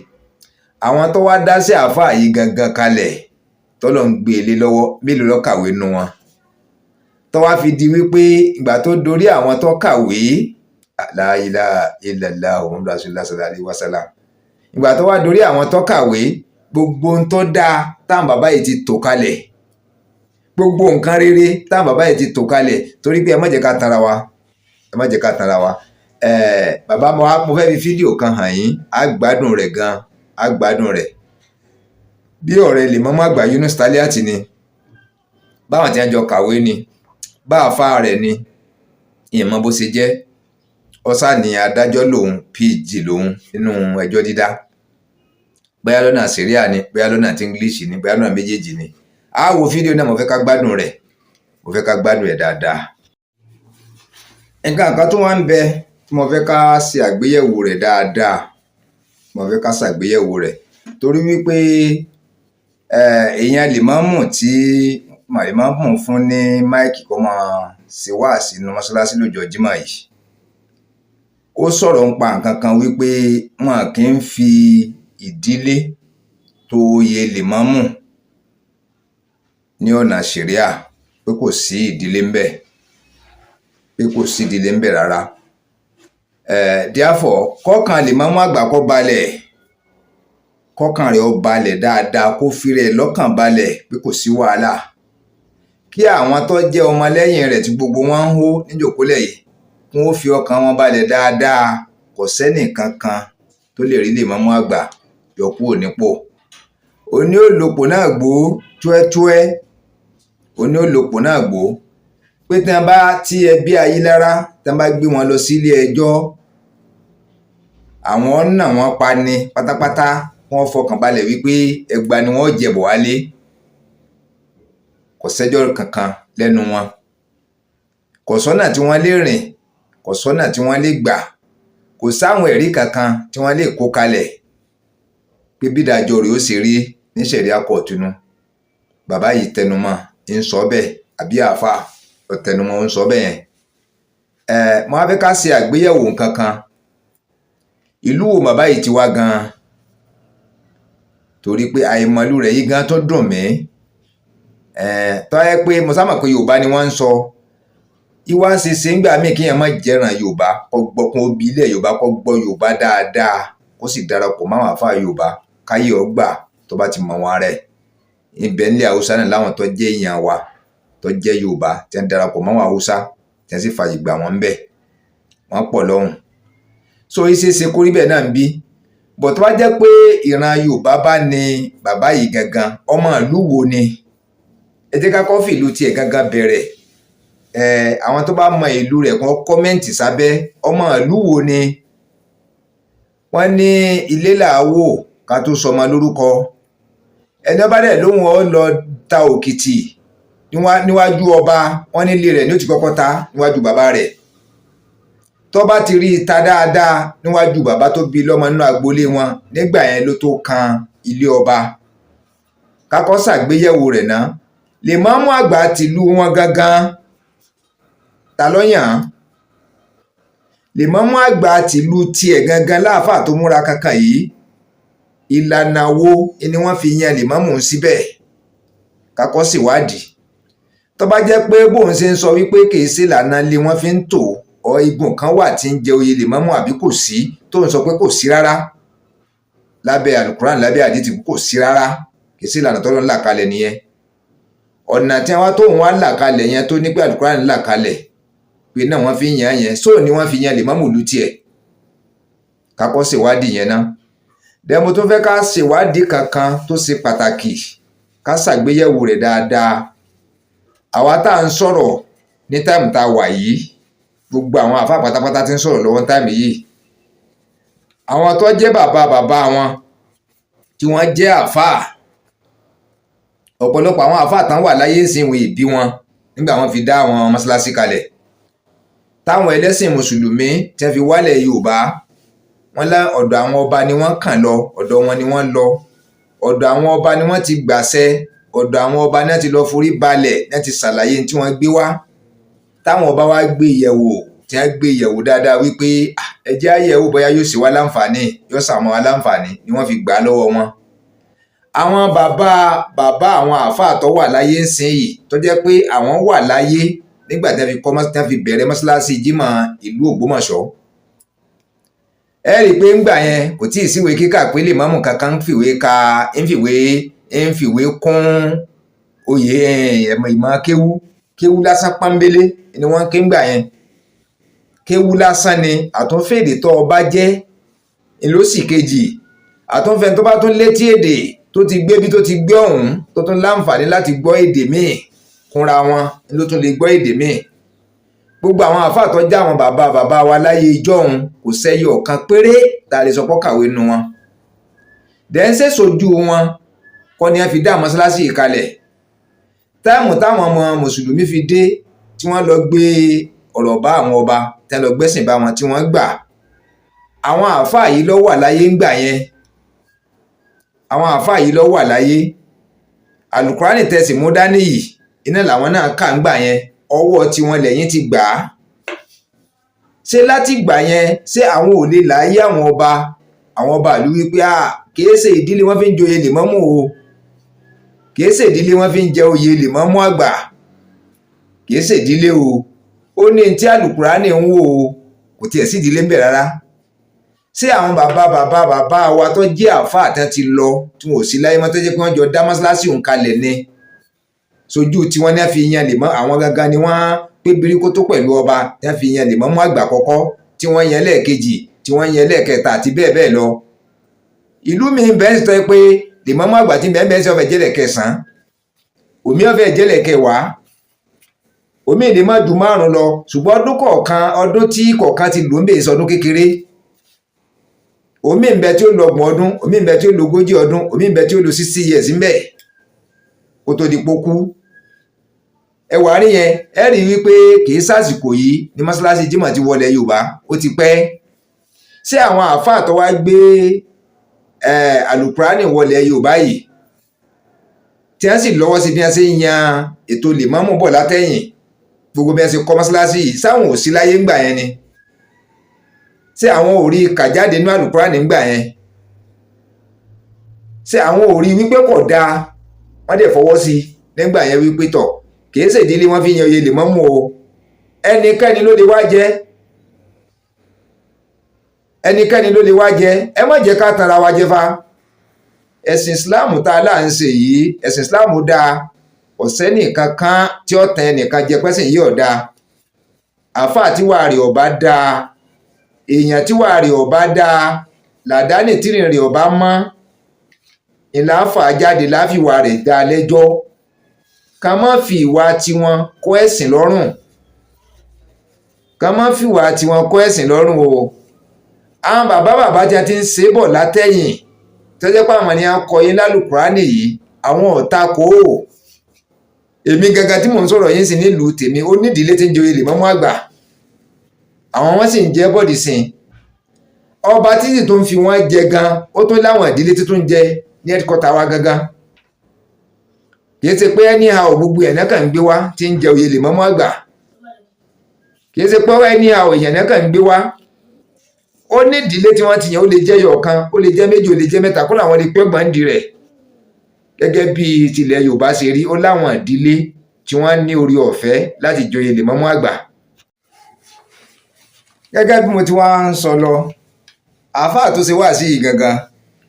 Àwọn tó wá dá sí àáfàá yìí gangan kalẹ̀, tọ́lọ̀ ń gbé e lé lọ́wọ́, mélòó ló kàwé nu wọn, tó wá fi di wípé ìgbà tó dorí àwọn tó kàwé, la ilaha illallah Muhammadu rasulullah sallallahu alaihi wasallam, ìgbà tó wá dorí àwọn tó kàwé, gbogbo ohun tó dáa táwọn bàbá yìí ti tò kalẹ̀, gbogbo nǹkan rere táwọn bàbá yìí ti tò kalẹ̀, torí pé ẹ má jẹ́ ká tanra wa, ẹ má jẹ́ ká tanra wa. Bàbá, mo fẹ́ fi fídíò kan hàn yín, á gbádùn rẹ̀ gan, á gbádùn rẹ̀. Bí ọ̀rẹ́ lèmọ́mọ́ àgbà Yunus Taliat ni, báwọn tí wọ́n jọ kàwé ni, bá àfa rẹ̀ ni, ìmọ̀ bó ṣe jẹ́ ọ̀sà ní adájọ́ lòun, PhD lòun nínú ẹjọ́ dídá, bóyá lọ́nà Sharia ni, bóyá lọ́nà tí English ni, bóyá lọ́nà méjèèjì ni. Á wo fídíò náà, mo fẹ́ ká gbádùn rẹ̀, mo fẹ́ ká gbádùn ẹ̀ dáadáa. Nǹkan kan tó wá ń bẹ tí mo fẹ́ ká ṣe àgbéyẹ̀wò rẹ̀ dáadáa, mo fẹ́ ká ṣàgbéyẹ̀wò rẹ̀, torí wípé èèyàn lèmọ́mù tí lèmọ́mù fún ní mic kó máa ṣe wáàsí nínú mọ́ṣáláṣí lọ́jọ́ Jímọ̀ yìí, ó sọ̀rọ̀ ń pa nǹkan kan wípé wọn kì í fi ìdílé tó oyè lèmọ́mù ní ọ̀nà ṣẹ̀ríà, pé kò sí ìdílé ńbẹ̀, pé kò sí ìdílé ńbẹ̀ rárá. Therefore, kọ́kàn lèmọ́mù àgbà kó balẹ̀, kọ́kàn rẹ̀ ó balẹ̀ dáadáa, kó fi rẹ̀ lọ́kàn balẹ̀ pé kò sí wàhálà, kí àwọn tó jẹ́ ọmọlẹ́yìn rẹ̀ tí gbogbo wọn ń hó níjòkólẹ̀ yìí, kí wọ́n fi ọkàn wọn balẹ̀ dáadáa, kò sẹ́nì kankan tó lè rí lèmọ́mù àgbà. Yọ kúrò nípò. Òní ò lòpò náà gbó túẹ́túẹ́, òní ò lòpò náà gbó, pé tí wọ́n bá tí ẹbí Ayílára tí wọ́n bá gbé wọn lọ sílé ẹjọ́, àwọn nà wọ́n pa ni pátápátá. Wọ́n fọkàn balẹ̀ wípé ẹgba ni wọ́n jẹ̀bọ̀ wálé, kò sẹ́jọ́ kankan lẹ́nu wọn, kò sọ́nà tí wọ́n lè rìn, kò sọ́nà tí wọ́n lè gbà, kò sáwọn ẹ̀rí kankan tí wọ́n lè kó kalẹ̀ pé bí ìdájọ́ rẹ̀ ó ṣe rí ní ṣẹ̀ríà kóòtù nu. Bàbá yìí tẹnumọ́ ń sọ bẹ́ẹ̀, àbí àáfàá ó tẹnumọ́ ń sọ bẹ́ẹ̀ yẹn. Mo wá fẹ́ ká ṣe àgbéyẹ̀wò nǹkan kan. Ìlú wo bàbá yìí ti wá gan-an? Torí pé àìmọ̀lú rẹ̀ yìí gan tó dùn mí. Tó yẹ pé mo sábà pé Yorùbá ni wọ́n ń sọ. Ìwà ń ṣe ṣe ń gbà míì kéèyàn má jẹ́ràn Yorùbá, kó gbọ́ kún obì ilẹ̀ Yorùbá, kó gbọ́ Yorùbá dáadáa, kó sì darapọ̀ máwọn àáfàá Yorùbá káyé ọgbà tó bá ti mọ̀ wọn rẹ̀. Ibẹ̀ nílẹ̀ Haúsá náà láwọn tó jẹ́ èèyàn wa tó jẹ́ Yorùbá tí wọ́n darapọ̀ máwọn Haúsá tí wọ́n sì fààyè gbà wọ́n ńbẹ̀. Wọ́n pọ̀ lọ́hùn. So ìṣeéṣe kó rí bẹ́ẹ̀ náà ń bí. Bọ̀ tó bá jẹ́ pé ìran Yorùbá bá ní bàbá yìí gangan, ọmọ ìlú wo ni? Ẹ jẹ́ ká kọ́ fìlú tiẹ̀ gangan bẹ̀rẹ̀. Àwọn tó bá mọ ìlú rẹ̀ kàn comment sábẹ́, ọmọ ìlú wo ni? Wọ́n ní ilé là á wò ká tó sọmọ lórúkọ. Ẹni ó bá dẹ̀ lóhùn ó lọ ta òkìtì níwájú ọba, wọ́n nílé rẹ̀ ní ó ti kọ́kọ́ ta níwájú bàbá rẹ̀. Tó bá ti rí i ta dáadáa níwájú bàbá tó bí lọ́mọ nínú agboolé wọn, nígbà yẹn ló tó kan ilé ọba. Ká kọ́ ṣàgbéyẹ̀wò rẹ̀ ná. Lèmọ́mù àgbà tìlú wọn gangan, ta ló yàn án? Lèmọ́mù àgbà tìlú tiẹ̀ gangan láàfáà tó múra kankan yìí, ìlànà wo ni wọ́n fi yan lèmọ́mù síbẹ̀? Ká kọ́ ṣèwádìí. Tó bá jẹ́ pé bóun ṣe ń sọ wípé kì í ṣe ìlànà ilé wọn fi ń tò ọ, igun kan wà tí ń jẹ oyè lèmọ́mù àbí kò sí, tó ń sọ pé kò sí rárá lábẹ́ alukuran, lábẹ́ àdìtì kò sí rárá, kì í sí ìlànà tọ́lọ́ ń là kalẹ̀ nìyẹn. Ọ̀nà tí wọ́n tóun wá là kalẹ̀ yẹn tó ní pé alukuran là kalẹ̀ pé náà wọ́n fi ń yan yẹn, sóò ni wọ́n fi yan lèmọ́mù ìlú tiẹ̀? Ká kọ́ ṣèwádìí yẹn ná. Dẹ́mo tó fẹ́ ká ṣèwádìí kankan tó ṣe pàtàkì, ká ṣàgbéyẹ̀wò rẹ̀ dáadáa. Àwa tá à ń sọ̀rọ̀ ní time tá a wà yìí, gbogbo àwọn àfáà pátápátá tí ń sọ̀rọ̀ lọ́wọ́ time yìí, àwọn tó jẹ́ bàbá bàbá wọn tí wọ́n jẹ́ àfáà, ọ̀pọ̀lọpọ̀ àwọn àfáà tán wà láyé ìsìn wọn ìbí wọn nígbà wọ́n fi dá àwọn mọ́ṣáláṣí kalẹ̀. Táwọn ẹlẹ́sìn mùsùlùmí tí wọ́n fi wálẹ̀ Yorùbá, wọ́n lá ọ̀dọ̀ àwọn ọba ni wọ́n kàn lọ, ọ̀dọ̀ wọn ni wọ́n lọ, ọ̀dọ̀ àwọn ọba ni wọ́n ti gbàṣẹ, ọ̀dọ̀ àwọn ọba ni wọ́n ti lọ forí balẹ̀, ní wọ́n ti ṣàlàyé tí wọ́n gbé wá. Táwọn ọba wá gbé yẹ̀wò, tí wọ́n gbé yẹ̀wò dáadáa wípé ẹ jẹ́ á yẹ̀wò bóyá yóò ṣe wá láǹfààní, yóò ṣàwọn wá láǹfààní, ni wọ́n fi gbà á lọ́wọ́ wọn. Àwọn bàbá bàbá àwọn àáfàá tó wà láyé ńsìn yìí, tó jẹ́ pé àwọn wà láyé nígbà tí wọ́n fi kọ́, tí wọ́n fi bẹ̀rẹ̀ mọ́ṣáláṣí Jímọ̀ ìlú Ògbómọ̀ṣọ́. Ẹ rí i pé ńgbà yẹn kò tí ì síwèé kíkà pé lèmọ́mù kankan ń fìwé ka, ń fìwé kún oyè ìmọ̀ kéwú. Kéwú lásán pọ́nbélé ni wọ́n ń ké ńgbà yẹn. Kéwú lásán ni àtúnfèdè tó ọba jẹ́ ńlọ́sì kejì. Àtúnfẹ́ tó bá tún létí èdè tó ti gbé bí tó ti gbé ọ̀hún, tó tún láǹfààní láti gbọ́ èdè míì kúnra wọn, ló tún lè gbọ́ èdè míì. Gbogbo àwọn àáfàá tó jẹ́ àwọn bàbá bàbá wa láyé ijọ́un, kò sẹ́yọ ọ̀kan péré tá a lè sọ pé ó kàwé nínú wọn. Dẹ́ńsẹ̀ sojú wọn kọ́ ni wọ́n fi dá mọ́ṣáláṣí yìí kalẹ̀. Time táwọn ọmọ mùsùlùmí fi dé, tí wọ́n lọ gbé ọ̀rọ̀ bá àwọn ọba, tí wọ́n lọ gbẹ́sìn bá wọn tí wọ́n gbà. Àwọn àáfàá yìí ló wà láyé ńgbà yẹn. Àwọn àáfàá yìí ló wà láyé. Àlùkùránì tẹ̀sí mú dání yìí, iná làwọn náà kà ńgbà yẹn, ọwọ́ tiwọn lẹ́yìn ti gbà á. Ṣé láti gbà yẹn, ṣé àwọn ò lè láyé àwọn ọba, àwọn ọba ìlú wípé kìí ṣe ìdílé wọn fi ń joyè lèmọ́mù o, kìí ṣe ìdílé wọn fi ń jẹ oyè lèmọ́mù àgbà, kìí ṣe ìdílé o, ó ní tí àlùkùránì ń wò o, kò tiẹ̀ sí ìdílé ń bẹ̀ rárá. Ṣé àwọn bàbá bàbá bàbá wa tó jẹ́ àáfàá tán ti lọ, tí wọn ò sí láyé mọ́, tó jẹ́ pé wọ́n jọ dá mọ́ṣáláṣí òun kalẹ̀ ni, sojú tí wọ́n ní fi yan lèmọ́, àwọn gangan ni wọ́n pé birikoto pẹ̀lú ọba tí wọ́n fi yan lèmọ́mù àgbà kọ́kọ́, tí wọ́n yan lẹ́ẹ̀kejì, tí wọ́n yan lẹ́ẹ̀kẹta àti bẹ́ẹ̀ bẹ́ẹ̀ lọ. Ìlú mi bẹ́ẹ̀ sọ pé lèmọ́mù àgbà tí bẹ́ẹ̀ bẹ́ẹ̀ sọ fẹ́ jẹ́lẹ̀ kẹsàn-án, òmí ọ̀fẹ́ jẹ́lẹ̀ kẹwàá, òmí lè má ju 5 lọ. Ṣùgbọ́n ọdún kọ̀ọ̀kan, ọdún tí kọ̀ọ̀kan ti lò ń bèè sọdún kékeré. Òmí ń bẹ tí ó lo 30 ọdún, òmí ń bẹ tí ó lo 40 ọdún, òmí ń bẹ tí ó lo 60 years ń bẹ kó tó di pókú. Ẹ wà rí yẹn, ẹ rí wípé kì í sàsìkò yìí ní mọ́ṣáláṣí Jímọ̀ ti wọlé Yorùbá, ó ti pẹ́. Ṣé àwọn àáfàá tó wá gbé àlùkùránì wọlé Yorùbá yìí, tí wọ́n sì lọ́wọ́ sí bí wọ́n ṣe ń yan ètò lèmọ́mù bọ̀ látẹ̀yìn, gbogbo bí wọ́n ṣe kọ́ mọ́ṣáláṣí yìí, sáwọn ò sí láyé ńgbà yẹn ni? Ṣé àwọn ò rí kà jáde nínú àlùkùránì ńgbà yẹn? Ṣé àwọn ò rí wípé kò dáa, wọ́n dẹ̀ fọwọ́ sí nígbà yẹn wípé tọ̀ kìí ṣèdílé wọ́n fi yan oyè lèmọ́mù o, ẹnikẹ́ni ló lè wá jẹ́, ẹnikẹ́ni ló lè wá jẹ́. Ẹ má jẹ́ ká tanra wa jẹ fa. Ẹ̀sìn Islam tá a là ń ṣe yìí, ẹ̀sìn Islam dáa, ọ̀sẹ́ nìkan kan tí ó tan ẹnìkan jẹ pẹ́sìn yìí ọ̀dà. Àáfàá tí wàá rè ọ̀bá dáa, èèyàn tí wàá rè ọ̀bá dáa, làdáni tìrìn rè ọ̀bá mọ́ ìlà fà jáde láfiwà rẹ̀ dá lẹ́jọ́. Ká má fi ìwà tiwọn kó ẹ̀sìn lọ́rùn, ká má fi ìwà tiwọn kó ẹ̀sìn lọ́rùn o. Àwọn bàbá bàbá tí a ti ń ṣe bọ̀ látẹ̀yìn tó jẹ́ pé àwọn ni a kọ yín lálùkùránì yìí, àwọn ọ̀tá kò ó. Èmi gangan tí mò ń sọ̀rọ̀ yín sí nílùú tèmi, ó nídìílé tí ń joyè lèmọ́mù àgbà, àwọn wọn sì ń jẹ́ bọ́ọ̀dì sìn. Ọba títì tó ń fi wọ́n jẹ gan, ó tún láwọn ìdílé tó tún jẹ ní headquarter wa gangan. Kì í ṣe pé anyhow gbogbo ẹ̀ náà kàn ń gbé wá tí ń jẹ oyè lèmọ́mù àgbà. Kì í ṣe pé anyhow èèyàn náà kàn ń gbé wá. Ó ní ìdílé tí wọ́n ti yàn, ó lè jẹ́ yọ̀ọ̀kan, ó lè jẹ́ 2, ó lè jẹ́ 3, kó làwọn lè pẹ́ gbọ̀ǹdì rẹ̀. Gẹ́gẹ́ bí tilẹ̀ Yorùbá ṣe rí, ó láwọn ìdílé tí wọ́n ní orí ọ̀fẹ́ láti joyè lèmọ́mù àgbà. Gẹ́gẹ́ bí mo ti wá ń sọ lọ, àáfàá tó ṣe wá sí yìí gangan,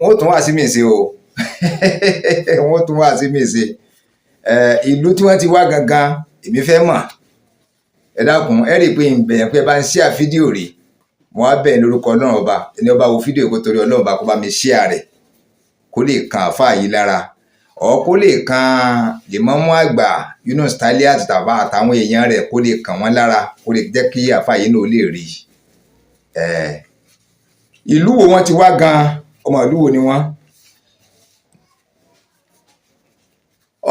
wọ́n ó tún wá sí mi ṣe o, wọ́n ó tún wá sí mi ṣe. Ìlú tí wọ́n ti wá gangan èmi fẹ́ mọ̀. Ẹ dákun, ẹ rí i pé ìbẹ̀yẹn pé ẹ bá ń ṣíà fídíò rí, mo wá bẹ̀ lórúkọ Ọlọ́run ọba, ẹni ọba wo fídíò kó torí Ọlọ́run ọba kó bá mi ṣíà rẹ̀, kó lè kan àáfàá yìí lára, ọ̀ kó lè kan lèmọ́mù àgbà Yunus Taliat tàbá àtàwọn èèyàn rẹ̀, kó lè kàn wọ́n lára, kó lè jẹ́ kí àáfàá yìí náà lè rí. Ìlú wo wọ́n ti wá gan, ọmọ ìlú wo ni wọ́n?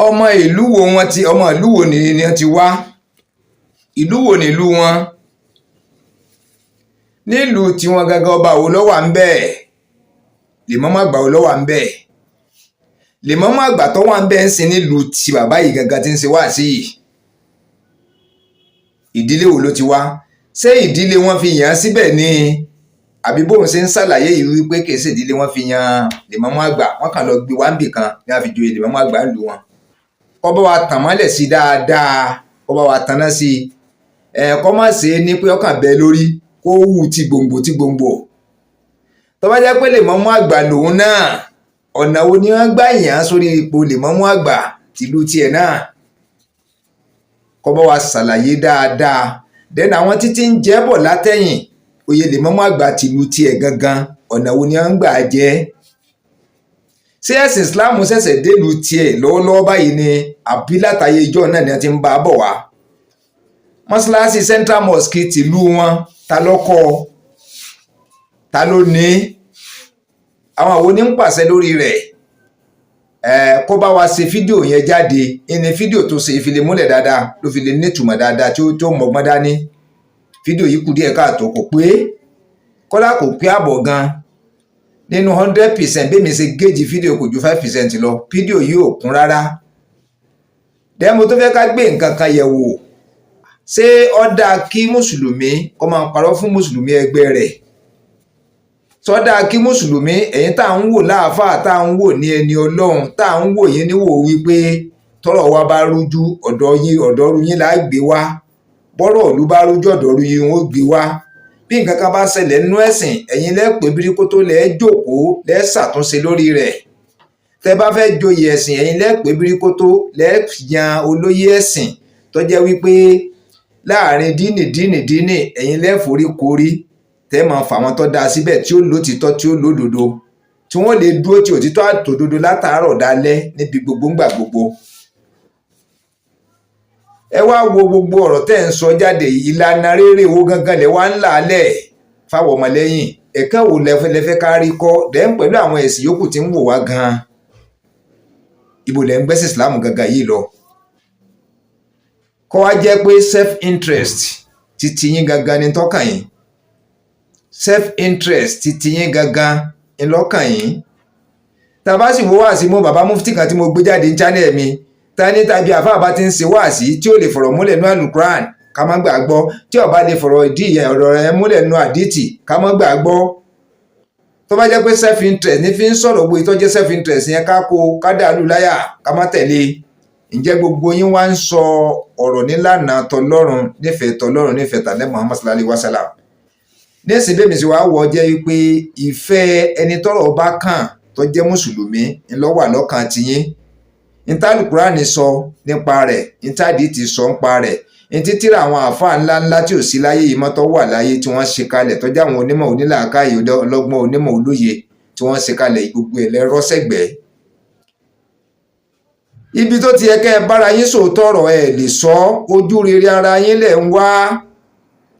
Ọmọ ìlú wo wọ́n ti, ọmọ ìlú wo ni wọ́n ti wá? Ìlú wo nílùú wọn? Nílùú tiwọn gangan, ọba wo ló wà ń bẹ̀? Lèmọ́mù àgbà wo ló wà ń bẹ̀? Lèmọ́mù àgbà tó wà ń bẹ̀ ń sin nílùú ti bàbá yìí gangan tí ń ṣe wá sí yìí, ìdílé wo ló ti wá? Ṣé ìdílé wọn fi yàn án síbẹ̀ ni, àbí bóun ṣe ń ṣàlàyé yìí wípé kìí ṣe ìdílé wọn fi yan lèmọ́mù àgbà, wọ́n kàn lọ gbé wá níbì kan ní wọ́n fi joyè lèmọ́mù àgbà ńlùú wọn? Kó bá wa tàn mọ́lẹ̀ sí dáadáa, kó bá wa tanná sí i, kó má ṣe é ní pé ọkàn bẹ lórí kó wù ti gbòǹgbò ti gbòǹgbò. Tó bá jẹ́ pé lèmọ́mù àgbà lòun náà, ọ̀nà wo ni wọ́n gbà yàn án sórí ipò lèmọ́mù àgbà tìlú tiẹ̀ náà? Kó bá wa ṣàlàyé dáadáa. Then àwọn títí ń jẹ́ bọ̀ látẹ̀yìn oyè lèmọ́mù àgbà tìlú tiẹ̀ gangan, ọ̀nà wo ni wọ́n gbà jẹ́? Ṣé ẹ̀sìn Islam ṣẹ̀ṣẹ̀ délùú tiẹ̀ lọ́wọ́lọ́wọ́ báyìí ni, àbí látàyè ìjọ náà ni wọ́n ti ń bá a bọ̀ wá? Mọ́ṣáláṣí Central Mosque tìlú wọn, ta ló kọ́? Ta ló ní? Àwọn àwọn oní ń pàṣẹ lórí rẹ̀? Kó bá wa ṣe fídíò yẹn jáde. Ìní fídíò tó ṣe ìfilè múlẹ̀ dáadáa ló fi lè nítumọ̀ dáadáa tí ó mọ̀gbọ́n dání. Fídíò yìí kù díẹ̀ káàtó, kò pé, kọ́lá kò pé àbọ̀ gan nínú 100%. Bí mi ṣe géèjì fídíò kò ju 5% lọ. Fídíò yìí ò kún rárá. Dẹ́mo tó fẹ́ ká gbé nǹkan kan yẹ̀ wò, ṣé ó dáa kí mùsùlùmí kó máa parọ́ fún mùsùlùmí ẹgbẹ́ rẹ̀? Ṣó dáa kí mùsùlùmí, ẹ̀yin tá à ń wò láàfáà, tá à ń wò ní ẹni Ọlọ́run, tá à ń wò yín níwò wípé tọ́rọ̀ wa bá rújú ọ̀dọ̀ yín, ọ̀dọ̀ ru yín là á gbé wá, bọ́rọ̀ ìlú bá rújú ọ̀dọ̀ ru yín ó gbé wá, bí nǹkan kan bá ṣẹlẹ̀ nínú ẹ̀sìn, ẹ̀yin lẹ́ pé bíríkótó, lẹ́ jókòó, lẹ́ ṣàtúnṣe lórí rẹ̀. Tẹ́ bá fẹ́ joyè ẹ̀sìn, ẹ̀yin lẹ́ pé bíríkótó, lẹ́ yan olóyè ẹ̀sìn tó jẹ́ wípé láàrin díìnì díìnì díìnì, ẹ̀yin lẹ́ forí korí, tẹ́ máa fà wọ́n tó dáa síbẹ̀ tí ó lótìtọ́, tí ó lódodo. tí wọ́n lè dúró ti òtítọ́ àtòdodo látàárọ̀ dalẹ́ níbi gbogbo ńgbà gbogbo. Ẹ wá wo gbogbo ọ̀rọ̀ tẹ́ ń sọ jáde yìí, ìlànà rere wo gangan lẹ wá ń là á lẹ̀ fáwọn ọmọlẹ́yìn? Ẹ̀ka wo lẹ́fẹ́ kárí kọ́ dẹ́n pẹ̀lú àwọn ẹ̀sìn yòókù tí ń wò wá gan-an? Ibo lẹ́ ń gbẹ́sìn Islam gangan yìí lọ? Kọ́ wá jẹ́ pé self interest ti tiyín gangan ni tọ́kàn yín, self interest ti tiyín gangan ni lọ́kàn yín. Tá a bá sì wo wáàsí mọ́ bàbá mufti kan tí mo gbé jáde ní channel mi, ta ní tàbí àfáà bá ti ń ṣe wáàsí tí ó lè fọ̀rọ̀ múlẹ̀ ní Alukuran, ká má gbà gbọ́. Tí ó bá lè fọ̀rọ̀ ìdí ọ̀rọ̀ rẹ̀ múlẹ̀ nínú àdìtì, ká má gbà gbọ́. Tó bá jẹ́ pé self interest ní fi ń sọ̀rọ̀, gbogbo ìtọ́jẹ́ self interest yẹn, ká kó ká dàlú láyà, ká má tẹ̀lé. Ǹjẹ́ gbogbo yín wá ń sọ ọ̀rọ̀ nílànà tọlọ́run, nífẹ̀ẹ́ tọlọ́run, nífẹ̀ẹ́ tàlẹ́ Muhammad sallallahu alayhi wa sallam? Nísìnyí bẹ́ẹ̀ mi sì wá wọ jẹ́ wípé ìfẹ́ ẹni tọ́rọ̀ bá kàn tó jẹ́ mùsùlùmí ńlọ wà lọ́kàn tiyín. Níta Kùránì sọ nípa rẹ̀, níta àdìtì sọ nípa rẹ̀, ní títírà àwọn àáfàá ńláńlá tí ò sí láyé yìí mọ́tọ́ wà láyé tí wọ́n ṣe kalẹ̀, tó jẹ́ àwọn onímọ̀ onílàákàyè, ọlọ́gbọ́n, onímọ̀ olóye tí wọ́n ṣe kalẹ̀, gbogbo ẹ̀ lẹ́rọ́sẹ̀gbẹ́. Ibi tó ti yẹ kẹ́ ẹ bára yín sòótọ́ ọ̀rọ̀, ẹ lè sọ. Ojú rere ara yín lẹ̀ ń wá,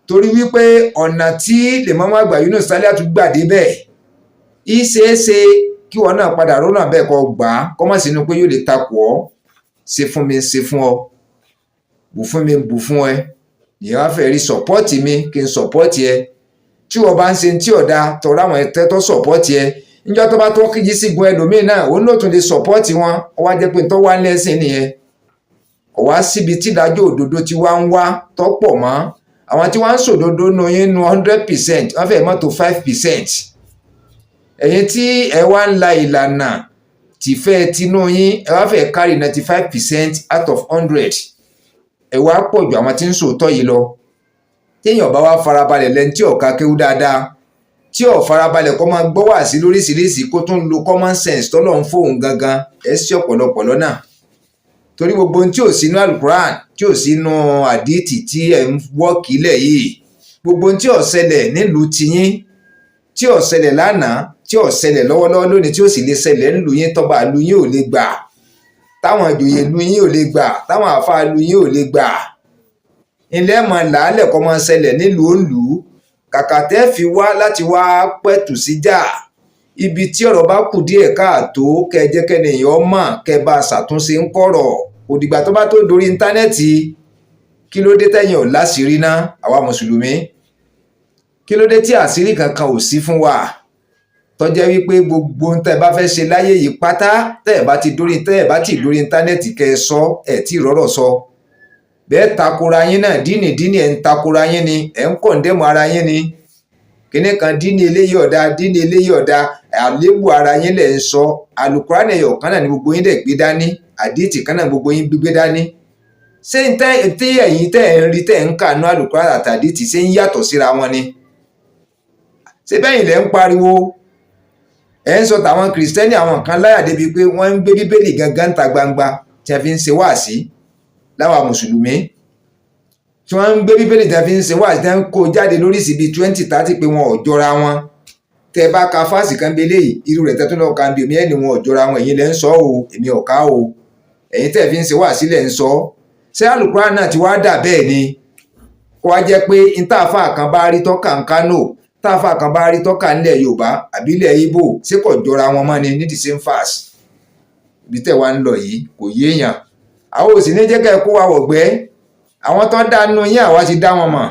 torí wípé ọ̀nà tí lèmọ́mú àgbà Yunus Saliatu gbà débẹ̀, ìṣeéṣe kí wọn náà padà rọ́nà bẹ́ẹ̀ kọ́ gbà á, kọ́ mọ̀ sínú pé yóò lè takò ọ́. Ṣe fún mi, ṣe fún ọ, bù fún mi, bù fún ẹ. Ìyẹn wá fẹ́ rí support mi kí n support ẹ. Tí wọ́n bá ń ṣe tí ọ̀dà tọ̀rọ̀ àwọn ẹ̀tẹ́ support ẹ, níjọ́ tó bá tó kíjí sígun ẹlòmíín náà, òun náà tún lè support wọn. Ó wá jẹ́ pé tó wá lẹ́sìn nìyẹn. Kò wá síbi tí ìdájọ́ òdodo ti wá ń wá tọ́pọ̀ mọ́. Àwọn tí wọ́n ń sòdodo nu yín nu 100%, wọ́n fẹ́ẹ̀ mọ́ tó 5%. Ẹ̀yin tí ẹ wá ń la ìlànà tìfẹ́ tinú yín, ẹ wá fẹ́ carry 95% out of 100. Ẹ wá pọ̀ ju àwọn tí ń sòótọ́ yìí lọ. Téèyàn bá wá farabalẹ̀, lẹ́ni tí ò ka kéwú dáadáa, tí ò farabalẹ̀ kó máa gbọ́ wá sí lóríṣiríṣi, kó tún lo common sense tọ́lọ̀ ń fóun gangan, ẹ sí ọ̀pọ̀lọpọ̀ lọ́nà, torí gbogbo ohun tí ò sínú alukuran, tí ò sínú àdìtì tí ẹ̀ ń wọ́ kílẹ̀ yìí, gbogbo ohun tí ò ṣẹlẹ̀ nílùú tiyín, tí ò ṣẹlẹ̀ lánàá, tí ò ṣẹlẹ̀ lọ́wọ́lọ́wọ́ lónìí, tí ò sì lè ṣẹlẹ̀ ńlùú yín, tọ́ba ìlú yín ò lè gbà, táwọn ìjòyè ìlú yín ò lè gbà, táwọn àáfàá ìlú yín ò lè gbà, ilé mọ̀ làálẹ̀ kọ́ máa ṣẹlẹ̀ nílùú òǹlùú. Kàkà tẹ́ fi wá láti wá pẹ̀tù síjà ibi tí ọ̀rọ̀ bá kù díẹ̀ káàtó, kẹ́ ẹ jẹ́ kẹ́ni èèyàn mọ̀, kẹ́ ẹ bá ṣàtúnṣe ń kọ̀rọ̀. Kò dìgbà tó bá tó dorí íńtánẹ́ẹ̀tì. Kí ló dé tẹ̀yìn ò láṣìírí ná? Àwa mùsùlùmí, kí ló dé tí àṣírí kankan ò sí fún wa, tó jẹ́ wípé gbogbo ohun tẹ́ ẹ bá fẹ́ ṣe láyé yìí pátá, tẹ́ ẹ bá ti dórí íńtánẹ́ẹ̀tì kẹ́ ẹ sọ, ẹ̀ tí ì rọ́rọ̀ sọ bẹ́ẹ̀? Takora yín náà díìnì díìnì, ẹ̀ ń takora yín ni, ẹ̀ ń condemn ara yín ni. Kíní kan díìnì eléyìí ọ̀dà, díìnì eléyìí ọ̀dà, àlébù ara yín lẹ̀ ń sọ. Àlùkùránì ẹ̀yọ̀ kan náà ni gbogbo yín dẹ̀ gbé dání, àdìtì kan náà gbogbo yín gbé dání. Ṣé tí ẹ̀yin tẹ́ ẹ̀ ń rí, tẹ́ ẹ̀ ń kà nú àlùkùránì àtàdìtì, ṣé ń yàtọ̀ síra wọn ni? Ṣé bẹ́yìn lẹ́ ń pariwo, ẹ̀ ń sọ tàwọn kìrìsìtẹ́nì? Àwọn kan láyà débi pé wọ́n ń gbé bíbélì gangan ta gbangba tí a fi ń ṣe wáàsí láwa mùsùlùmí, tí wọ́n ń gbé bíbélì tí a fi ń ṣe wáàsí, tí wọ́n ń kó jáde lóríṣìí bíi 20, 30, pé wọn ò jọra wọn. Tẹ bá ka fásì kan bí eléyìí, irú rẹ̀ tẹ́tún lọ́ọ́ kan bí omi ẹni, wọn ò jọra wọn. Ẹ̀yin lẹ́ ń sọ o, èmi ò ká o. Ẹ̀yin tẹ́ fi ń ṣe wáàsí lẹ̀ ń sọ. Ṣé àlùkùránì náà ti wá dà bẹ́ẹ̀ ni? Kó wá jẹ́ pé ntáàfà kan bá rí tọ́ka ń Kánò, táàfà kan bá rí tọ́ka ńlẹ̀ Yorùbá àbí ilẹ̀ Ìgbò, ṣé kò jọra wọn mọ́ ni ní the same verse? Ibi tẹ́ wá ń lọ yìí kò yéèyàn. Àwọn ò sì ní jẹ́ kẹ́ ẹ kó wa wọ̀gbẹ́. Àwọn tó dánú yín, àwa ti dá wọn mọ̀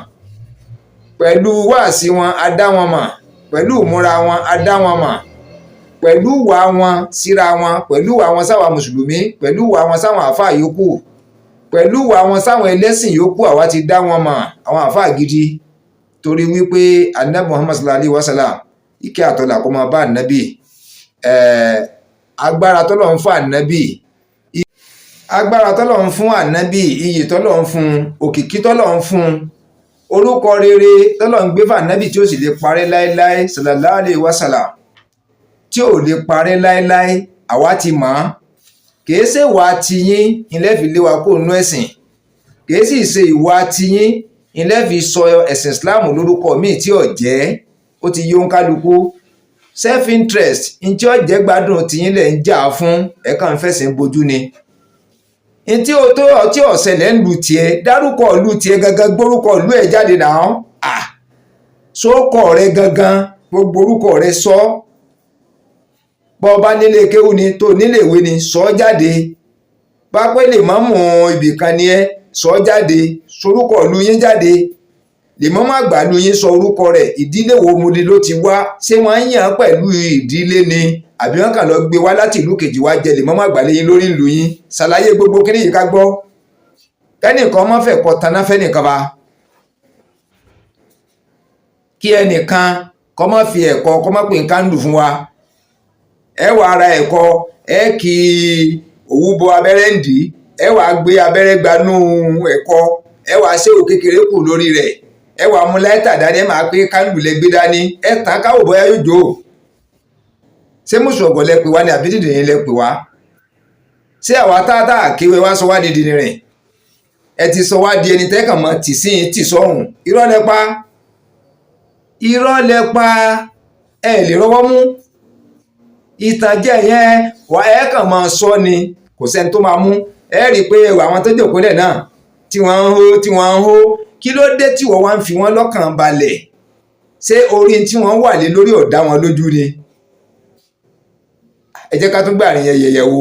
pẹ̀lú wáàsí wọn, a dá wọn mọ̀ pẹ̀lú ìmúra wọn, a dá wọn mọ̀ pẹ̀lú ìwà wọn síra wọn, pẹ̀lú ìwà wọn sáwọn mùsùlùmí, pẹ̀lú ìwà wọn sáwọn àáfàá yòókù, pẹ̀lú ìwà wọn sáwọn ẹlẹ́sìn yòókù. Àwa ti dá wọn mọ̀, àwọn àáfàá gidi, torí wípé anabi Muhammad sallallahu alayhi wa sallam, ìkẹ́ àtọ́là kó máa bá anabi, agbára tọ́lọ̀ ń fún anabi, agbára tọ́lọ̀ ń fún anabi, iyì tọ́lọ̀ ń fún, òkìkí tọ́lọ̀ ń fún, orúkọ rere tọ́lọ̀ ń gbé fún anabi tí ó sì lè parẹ́ láéláé, sallallahu alayhi wa sallam, tí ò lè parẹ́ láéláé, àwa ti mọ̀ ọ́n. Kìí ṣe ìwà tiyín ilẹ̀ fi lé wa kó nú ẹ̀sìn, kìí sì ṣe ìwà tiyín ilẹ̀ fi sọ ẹ̀sìn Islam lórúkọ míì tí ò jẹ́. Ó ti yó ń kálukú. Self interest ntí ó jẹ́ gbádùn tìyín lẹ̀ ń jà fún, ẹ̀ kàn ń fẹ̀sìn bojú ni. Ntí o tó ọtí ọ̀sẹ̀lẹ̀ ń lu tiẹ̀, dárúkọ ìlú tiẹ̀ gangan, gbórúkọ ìlú ẹ̀ jáde náà. À sókọ rẹ gangan, gbogbo orúkọ rẹ sọ. Bọ́ ọ bá nílé kéwú ni, tó nílé ìwé ni, sọ jáde. Bá pẹ́ lè má mú ibìkan ni ẹ sọ jáde, sorúkọ ìlú yín jáde. Lèmọ́mọ́ àgbà ìlú yín, sọ orúkọ rẹ̀. Ìdílé wo mo ni ló ti wá? Ṣé wọ́n ń yàn án pẹ̀lú ìdílé ni, àbí wọ́n kàn lọ gbé wá láti ìlú kejì wá jẹ lèmọ́mọ́ àgbà lẹ́yìn lórí ìlú yín? Ṣàlàyé gbogbo kíní yìí ká gbọ́. Kẹ́nìkan má fẹ́ kọ́ taná fẹ́nìkan bá, kí ẹnìkan kọ́ má fi ẹ̀kọ́ kọ́ má pè ń kándù fún wa. Ẹ wàá ra ẹ̀kọ́, ẹ kì í òwú bọ abẹ́rẹ́ ń dì í, ẹ wàá gbé abẹ́rẹ́ gbanú ẹ̀kọ́, ẹ wàá ṣéwò kékeré kù lórí rẹ̀, ẹ wàá mú láìtà dání, ẹ máa pé kándù lẹ gbé dání. Ẹ tàn káwò bóyá yóò jó. Ṣé mùsùlùmí lẹ pè wá ní, àbí dìdìrín lẹ pè wá? Ṣé àwa táàtà kéwé wá sọ wá di dìdìrín? Ẹ ti sọ wá di ẹni tẹ́kàn mọ́ tì sí tì sọ́hùn. Irọ́ lẹ pa, irọ́ lẹ pa, ẹ lè rọwọ́ mú ìtànjẹ yẹn wà. Ẹ kàn máa sọ ni, kò sẹ́ni tó máa mú. Ẹ rí i pé àwọn tó jòkó lẹ̀ náà tí wọ́n ń hó, tí wọ́n ń hó, kí ló dé tí wọ́n wá ń fi wọ́n lọ́kàn balẹ̀? Ṣé orí tí wọ́n wà lé lórí ọ̀dá wọn lójú ni? Ẹ jẹ́ ká tún gbà rìn yẹn yẹ̀yẹ̀ wo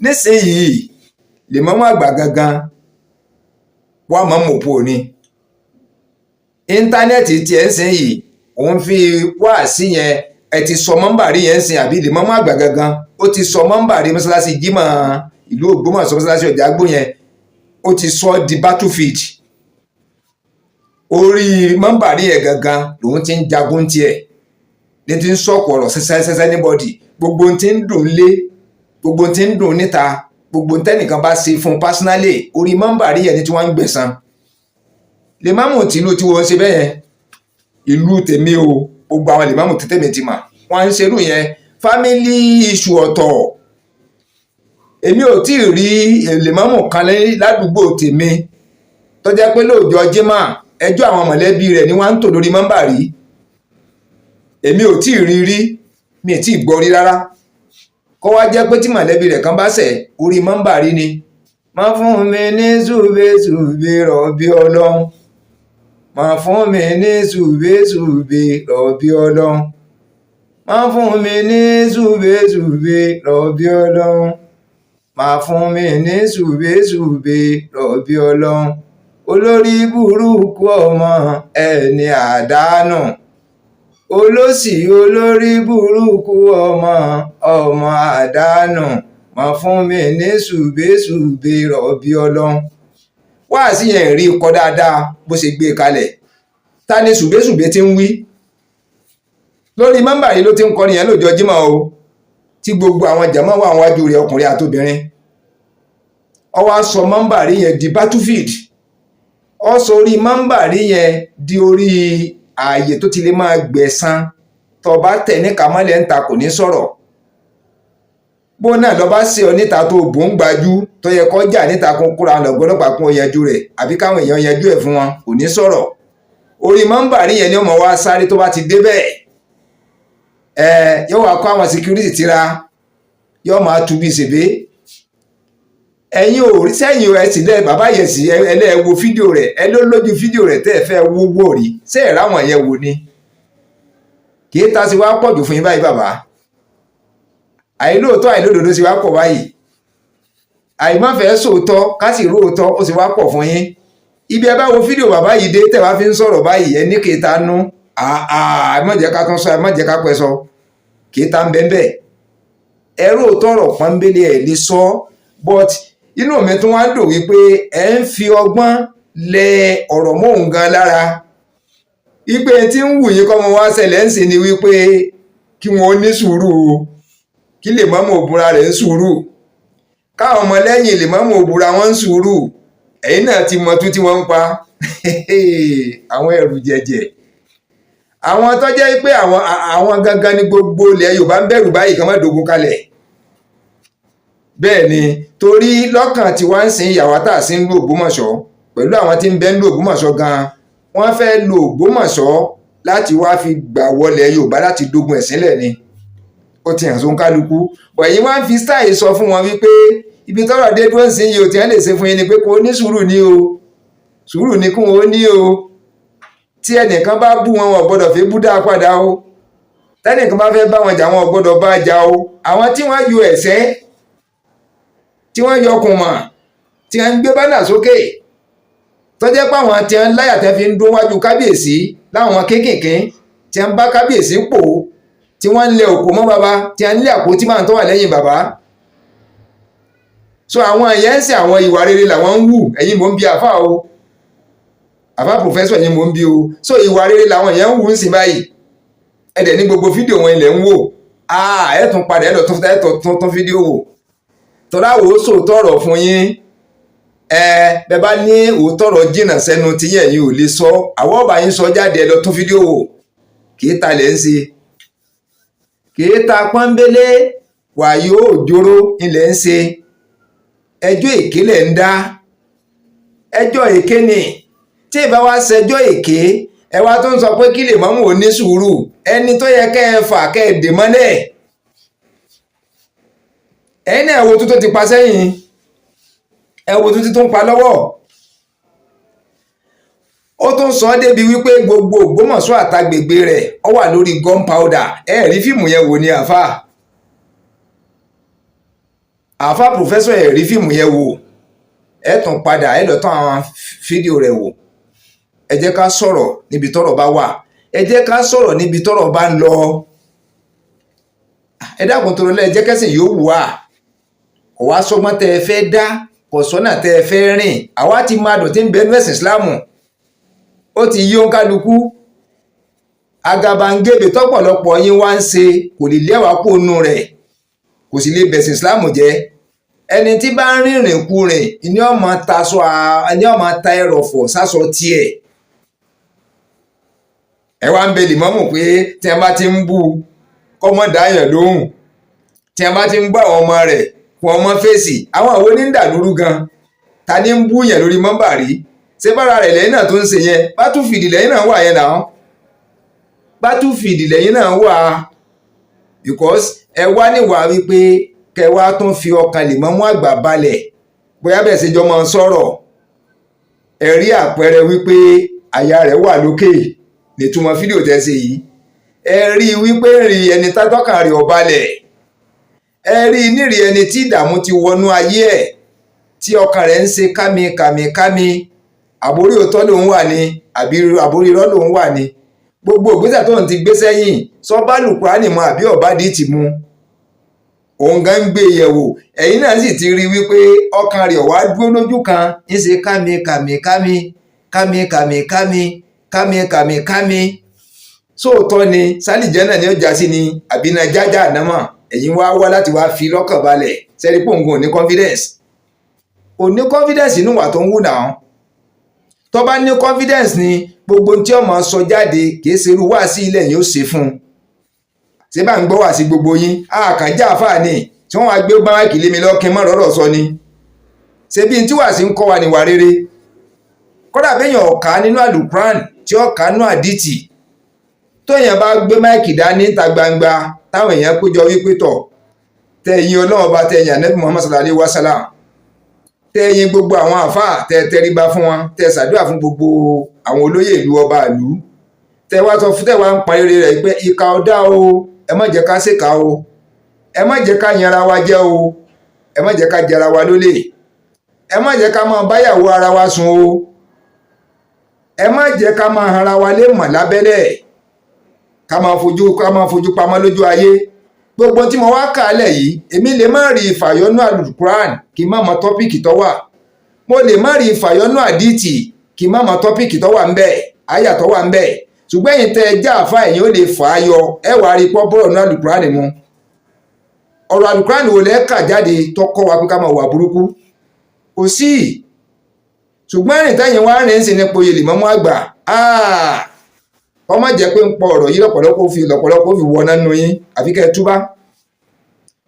nísìnyìí. Lèmọ́mọ́ àgbà gangan wà mọ́ mọ̀pọ̀ ni íńtánẹ́ẹ̀tì tiẹ̀ ń sìn yìí, òun fi wáàsí yẹn. Ẹ ti sọ mọ́ńbàrí yẹn ń sìn, àbí? Lèmọ́mọ́ àgbà gangan, ó ti sọ mọ́ńbàrí mọ́sálásí Jímọ̀ ìlú Ògbómọ̀ṣọ́, mọ́sálásí Ọ̀jágbó yẹn, ó ti sọ di battlefield. Orí mọ́ńbàrí yẹn gangan lòun ti ń jagun tiẹ̀, ní ti ń sọ̀kò ọ̀rọ̀ sẹ́sẹ́sẹ́sẹ́ níbọ̀dì. Gbogbo ohun tí ń dùn lé, gbogbo ohun tí ń dùn níta, gbogbo ohun tẹ́nìkan bá ṣe fún personally, orí mọ́ńbàrí yẹn ni tí wọ́n ń gbẹ̀san. Lèmọ́mù tìlú tí wọ́n ṣe bẹ́ẹ̀ yẹn, ìlú tèmi o, gbogbo àwọn lèmọ́mù tèmi ti mà wọ́n ń ṣerú yẹn. Family issue ọ̀tọ̀. Èmi ò tí ì rí lèmọ́mù kan ládùúgbò tèmi tó jẹ́ pé lóòjọ́ Jímọ̀, ẹjọ́ àwọn mọ̀lẹ́bí rẹ̀ ni wọ́n ń tò lórí mọ́ńbàrí. Èmi ò tí ì rí rí, mi ì tí ì gbọ́ rí rárá. Kó wá jẹ́ pé tí mọ̀lẹ́bí rẹ̀ kan bá ṣẹ̀, orí mọ́ńbàrí ni. Má fún mi ní ṣùbẹ́ṣùbẹ́ rọ̀bì ọlọ́run, má fún mi ní ṣùbẹ́ṣùbẹ́ rọ̀bì ọlọ́run, má fún mi ní ṣùbẹ́ṣùbẹ́ rọ̀bì ọlọ́run, má fún mi ní ṣùbẹ́ṣùbẹ́ rọ̀bì ọlọ́run, olórí burúkú ọmọ ẹni àdánù, olóṣì, olórí burúkú ọmọ, ọmọ àdánù, má fún mi ní ṣùbẹ́ṣùbẹ́ rọ̀bì ọlọ́run. Wáàsí yẹn rí kọ dáadáa bó ṣe gbé e kalẹ̀. Ta ni ṣùbẹ́ṣùbẹ́ tí ń wí lórí mọ́mbà yìí? Ló ti ń kọrin yẹn lóòjọ́ Jímọ̀ o, tí gbogbo àwọn jàmọ́ wà wájú rẹ̀, ọkùnrin àtobìnrin. Ó wá sọ mọ́mbàrí yẹn di battlefield, ó sọ orí mọ́mbàrí yẹn di orí ààyè tó ti lè máa gbẹ̀san. Tó bá tẹ̀ ní kàmọ́lẹ̀ ń ta, kò ní sọ̀rọ̀. Bó náà lọ bá ṣe ọ níta tó bò ń gbajú, tó yẹ kó jà níta, kó kóra ọlọ́pàá kún ó yanjú rẹ̀, àbí káwọn èèyàn yanjú ẹ̀ fún wọn, kò ní sọ̀rọ̀. Orí mọ́mbàrí yẹn ni ó mọ̀ wá sáré. Tó bá ti dé bẹ́ẹ̀, ẹ yóò wá kó àwọn security tira, yóò máa tu bí ṣèbé. Ẹ̀yin ò rí sẹ́yìn ẹ sì lẹ́ bàbá yẹn sì ẹlẹ́ wo fídíò rẹ̀, ẹ ló lójú fídíò rẹ̀ tẹ́ ẹ fẹ́ wó wò rí. Ṣé ẹ̀ ráwọn yẹn wò ni? Kì í ta sí wá pọ̀ jù fún yín báyìí, bàbá. Àìlóòótọ́, àìlódodo sì wá pọ̀ báyìí. Àìmọ́fẹ́ sòótọ́ ká sì róòótọ́, ó sì wá pọ̀ fún yín. Ibi ẹ bá wo fídíò bàbá yìí dé tẹ́ wá fi ń sọ̀rọ̀ báyìí, ẹ ní kì í ta nú. Ẹ má jẹ́ ká tún sọ, ẹ má jẹ́ ká pẹ́ sọ, kì í ta ń bẹ́ẹ̀ bẹ́ẹ̀. Ẹ róòótọ́ ọ̀rọ̀ pọ́nbélé, ẹ̀ lè sọ. But inú mi tún wá ń dùn wípé ẹ ń fi ọgbọ́n lẹ ọ̀rọ̀ mọ́ òun gan lára, wípé tí ń wù yín kọ́ mọ wá ṣẹlẹ̀ ń sìn ni wípé kí wọ́n ní sùúrù o, kí lè mọ́mọ́ òbúra rẹ̀ ń sùúrù, káwọn ọmọlẹ́yìn lè mọ́mọ́ òbúra wọn ń sùúrù. Ẹ̀yin náà ti mọ tún tí wọ́n ń pa àwọn ẹrù jẹ̀jẹ̀, àwọn tó jẹ́ pé àwọn gangan ní gbogbo ilẹ̀ Yorùbá ń bẹ̀rù báyìí kan má dogun kalẹ̀. Bẹ́ẹ̀ ni, torí lọ́kàn tí wọ́n ń sin ìyàwó tá a sí ń lu Ògbómọ̀ṣọ́ pẹ̀lú àwọn tí ń bẹ ń lu Ògbómọ̀ṣọ́ gan, wọ́n fẹ́ lu Ògbómọ̀ṣọ́. Láti wá fi gbà wọlé Yorùbá láti dógun ẹ̀sìn lẹ̀ ni. Ó ti hàn sóhun kálukú. Ẹ̀yin wá ń fi style sọ fún wọn wípé ibi tọ́rọ̀ dé dúró sí yìí, ò tí wọ́n lè ṣe fún yín ni pé kó ní sùúrù ní o, sùúrù ní kún ó ní o. Tí ẹnìkan bá bú wọn, wọn gbọ́dọ̀ fi bú dá padà o. Tẹ́nìkan bá fẹ́ bá wọn jà, wọn gbọ́dọ̀ bá jà o. Àwọn tí wọ́n yọ ẹ̀sẹ́, tí wọ́n yọ kùmọ̀, tí wọ́n ń gbé banner sókè, tó jẹ́ pé àwọn tí wọ́n láyà tẹ́ fi ń dún wájú kábíyèsí láwọn kéékèèké tí wọ́n bá kábíyèsí pò, tí wọ́n ń lẹ òkò mọ́ bàbá, tí wọ́n ń lé àpótí máa ń tó wà lẹ́yìn bàbá. So àwọn yẹn ń sìn, àwọn ìwà rere làwọn ń wù. Ẹ̀yin mò ń bi, àfà o, àfà professor, ẹ̀yin mò ń bi o. So ìwà rere làwọn yẹn ń wù ń sìn báyìí? Ẹ dẹ̀ ní gbogbo fídíò wọn ilẹ̀ ń wò. Ẹ tún padà, ẹ lọ tún, ẹ tún tún fídíò wò. Tọ́lá wò ó, sòótọ́ ọ̀rọ̀ fún yín. Ẹ bẹ bá ní òótọ́ ọ̀rọ̀ jìnnà sẹ́nu tí ẹ̀yin ò lè sọ, àwọn ọba yín sọ jáde. Ẹ lọ tún fídíò wò. Kì í ta lẹ̀ ń ṣe, kì í ta pọ́nbélé wàyó òjòrò ilẹ̀ ń ṣe. Ẹjọ́ èké lẹ̀ ń dá, ẹjọ́ èké ni. Tí ìbá wa ṣẹjọ́ èké, ẹ wá tó ń sọ pé kí lè mọ́mù ò ní sùúrù, ẹni tó yẹ kẹ́ ẹ fà, kẹ́ ẹ dè mọ́lẹ̀. Ẹ̀yin náà, ẹ wo tó ti pa sẹ́yìn, ẹ wo tó ti tó ń pa lọ́wọ́. Ó tún sọ débi wípé gbogbo Ògbómọ̀ṣọ́ àtàgbègbè rẹ̀ ó wà lórí gunpowder. Ẹ rí fíìmù yẹn wò ní, àáfà, àáfà professor? Ẹ rí fíìmù yẹn wò? Ẹ tún padà, ẹ lọ tán àwọn fídíò rẹ̀ wò. Ẹ jẹ́ ká sọ̀rọ̀ níbi tọ́rọ̀ bá wà, ẹ jẹ́ ká sọ̀rọ̀ níbi tọ́rọ̀ bá ń lọ. Ẹ dákun tó lọ, ẹ jẹ́ kẹ́sìn yóò wù wá. Kò wá sọ́gbọ́n tẹ́ ẹ fẹ́ dá, kò sọ́nà tẹ́ ẹ fẹ́ rìn. Àwa ti máa dùn tí ń bẹ nínú ẹ̀sìn Ìsìláàmù, ó ti yí òǹkálukú. Àgàbàǹgebè tọ́pọ̀lọpọ̀ yín wá ń ṣe kò lè lẹ́wàá kó nu rẹ̀, kò sì lè bẹ̀sìn Ìsìláàmù jẹ́. Ẹni tí bá ń rìnrìn kú rìn ní ọmọ taṣọ, ní ọmọ ta ẹrọ̀fọ̀ sásọ tiẹ̀. Ẹ wá ń bẹ lìmọ́mù pé tí ẹ bá ti ń bú, kọ́mọ́ dáyàn lóhùn, tí ẹ bá ti ń gbọ́ àwọn ọmọ rẹ̀, kó ọmọ fèsì. Àwọn àwọn onídàlúrú gan, ta ní ń bú yẹn lórí mọ́bà rí? Ṣé bára rẹ̀ lẹ́yìn náà tó ń ṣe yẹn? Battlefield lẹ́yìn náà wà yẹn náà, battlefield lẹ́yìn náà wà, because ẹ wá níwà wípé kẹ wá tún fi ọkàn lìmọ́mù àgbà balẹ̀. Bóyá bẹ́ẹ̀ ṣe jọ máa sọ̀rọ̀, ẹ rí àpẹẹrẹ wípé àyà rẹ̀ wà lókè nítumọ̀ fídíò tẹ́ ṣe yìí. Ẹ rí i wípé rí ẹni tátọ́kàn rẹ̀ ò balẹ̀, ẹ rí i nírì ẹni tí ìdààmú ti wọnú ayé ẹ̀, tí ọkàn rẹ̀ ń ṣe kámi kámi kámi. Àbórí òótọ́ lòun wà ní, àbí àbórí irọ́ lòun wà ní? Gbogbo ìgbésẹ̀ tóun ti gbé sẹ́yìn, sọ bá lùkùránì mu àbí ọ̀bá dìtì mu, òun gan ń gbé yẹ̀wò. Ẹ̀yin náà sì ti rí wípé ọkàn rẹ̀ wá dúró lójú kan, ń ṣe kámi kámi kámi kámi kámi kámi kámi kámi kámi. Sóòótọ́ ni sálìjẹ́ náà ni ó já sí ni, àbí iná jájá ànámọ̀? Ẹ̀yin wá wá láti wá fi lọ́kàn balẹ̀. Sẹ́rí pòǹgùn ò ní confidence, ò ní confidence inú wà tó ń wù náà. Tó bá ní confidence ni, gbogbo tí ó máa sọ jáde kì í ṣe irú wá sí ilẹ̀ yìí ó ṣe fún un. Ṣé bá ń gbọ́ wá sí gbogbo yín àkànjá àfáà ni tí wọ́n wá gbé báńkì lé mi lọ́kìn mọ́ rọ́rọ̀ sọ ni? Ṣé bí n tí wàá sí ń kọ́ wa níwà rere? Kódà béèyàn ọ̀ka nínú àlùkùrán, tí ọ̀ka nínú àdìtì, tó èèyàn bá gbé mic dání níta gbangba, táwọn èèyàn péjọ wípé tọ̀, tẹ̀yìn Ọlọ́run bá, tẹ̀yìn Ànábì Muhammad sallallahu alaihi wasallam, tẹ̀yìn gbogbo àwọn àfáà, tẹ̀ tẹríba fún wọn, tẹ̀ ṣàdúrà fún gbogbo àwọn olóyè ìlú, ọba ìlú, tẹ̀ wá sọ fún, tẹ̀ wá ń pa eré rẹ̀ pé ìkà ọ̀dá o, ẹ má jẹ́ ká ṣèkà o, ẹ má jẹ́ ká yanra wa jẹ o, ẹ má jẹ́ ká jẹra wa lólè, ẹ má jẹ́ ká máa báyàwó ara wa sùn o, ẹ má jẹ́ ká máa hanra wa lé mọ̀ lábẹ́lẹ̀, ká máa fojú pamọ́ lójú ayé. Gbogbo tí mo wá kà á lẹ̀ yìí, èmi lè má rí ìfàyọ́nú àlùkùrán kí n má mọ topic tó wà. Mo lè má rí ìfàyọ́nú àdìtì kí n má mọ topic tó wà ń bẹ̀, àyà tó wà ń bẹ̀. Ṣùgbọ́n ẹ̀yin tẹ́ ẹ já àfa, ẹ̀yin ó lè fà á yọ. Ẹ wàá rí pọ́ bọ́rọ̀ ní àlùkùrán mu. Ọ̀rọ̀ àlùkùrán wo lẹ́ kà jáde tó kọ́ wa pé ká máa wà burúkú? Kò sí. Ṣùgbọ́n ẹ̀rìn tẹ́yìn wá rìn sí nípo oyè lìmọ́mú àgbà, kọ́ má jẹ́ pé ń pọ ọ̀rọ̀ yìí lọ́pọ̀lọpọ̀ fi wọná nínú yín, àfi kẹ́ ẹ túbá.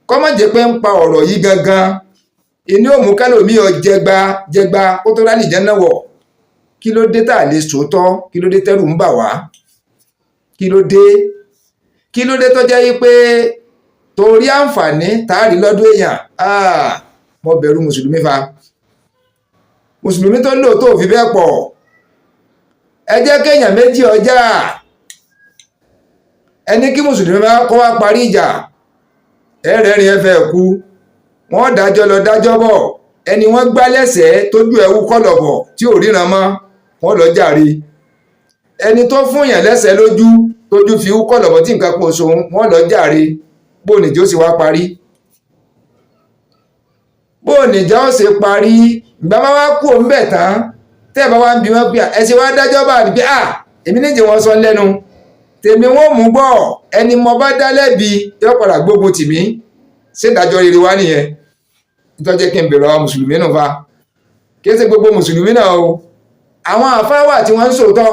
Kọ́ má jẹ́ pé ń pa ọ̀rọ̀ yìí gangan inú òmù kálòmí ọ jẹgba jẹgba kó tó rálì jẹ́ náà wọ̀. Kí ló dé tá a lè sòótọ́? Kí ló dé tẹ́rù ń bà wá? Kí ló dé? Kí ló dé tó jẹ́ yí pé torí àǹfààní táàrí lọ́dún èèyàn? Mo bẹ̀rù mùsùlùmí fa. Mùsùlùmí tó lóòótọ́ ò fi bẹ́ẹ̀ pọ̀. Ẹ jẹ́ kéèyàn méjì ọjà, ẹni kí mùsùlùmí bá kọ́ wá parí ìjà, ẹ̀rẹ́rìn ẹ̀fẹ̀ kú. Wọ́n dájọ́ lọ, dájọ́ bọ̀, ẹni wọ́n gbá lẹ́sẹ̀ẹ́ tójú ẹ̀wú kọ̀lọ̀bọ̀ tí ò ríran mọ́, wọ́n lọ jàre. Ẹni tó fún yàn lẹ́sẹ̀ẹ́ lójú, tójú fi wú kọ̀lọ̀bọ̀ tí nǹkan kan ṣòun, wọ́n lọ jàre. Bó nìjọ́ sì wá parí? Bó nìjọ́ ó ṣe parí? Ìgbà bá wá kú òun bẹ̀ tán, tẹ́ ẹ̀ bá wá ń bi wọ́n pé ẹ ṣe wá dájọ́ bá ní pé à èmi níjẹ́ wọn sọ lẹ́nu tèmi, wọ́n mú gbọ́. Ẹni mo bá dá lẹ́bi yóò padà gbógun tì mí. Ṣé ìdájọ́ rere wá nìyẹn? Nítorí jẹ́ kí n bèrè àwọn mùsùlùmí nù fa. Kí ẹ ṣe gbogbo mùsùlùmí náà o. Àwọn àfáà wà tí wọ́n ń sòótọ́,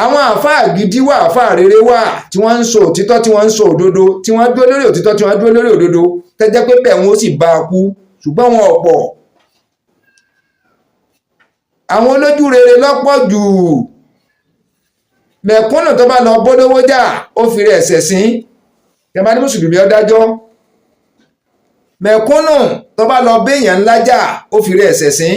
àwọn àfáà gidi wà, àfáà rere wà tí wọ́n ń sọ òtítọ́, tí wọ́n ń sọ òdodo, tí wọ́n dúró lórí òtítọ́, tí wọ́n dúró lórí òdodo, tẹ́jẹ́ pé bẹ́ẹ̀ wọ́n sì bá a kú, ṣùgbọ́n wọn ọ̀pọ̀. Àwọn olójú rere lọ́pọ̀ jù. Mẹ̀kúnnù tó bá lọ bólówó jà, ó fi rẹ̀ ẹ̀sẹ̀ sín. Tẹ́bá ní mùsùlùmí ó dájọ́, mẹ̀kúnnù tó bá lọ béèyàn ńlá jà, ó fi rẹ̀ ẹ̀sẹ̀ sín.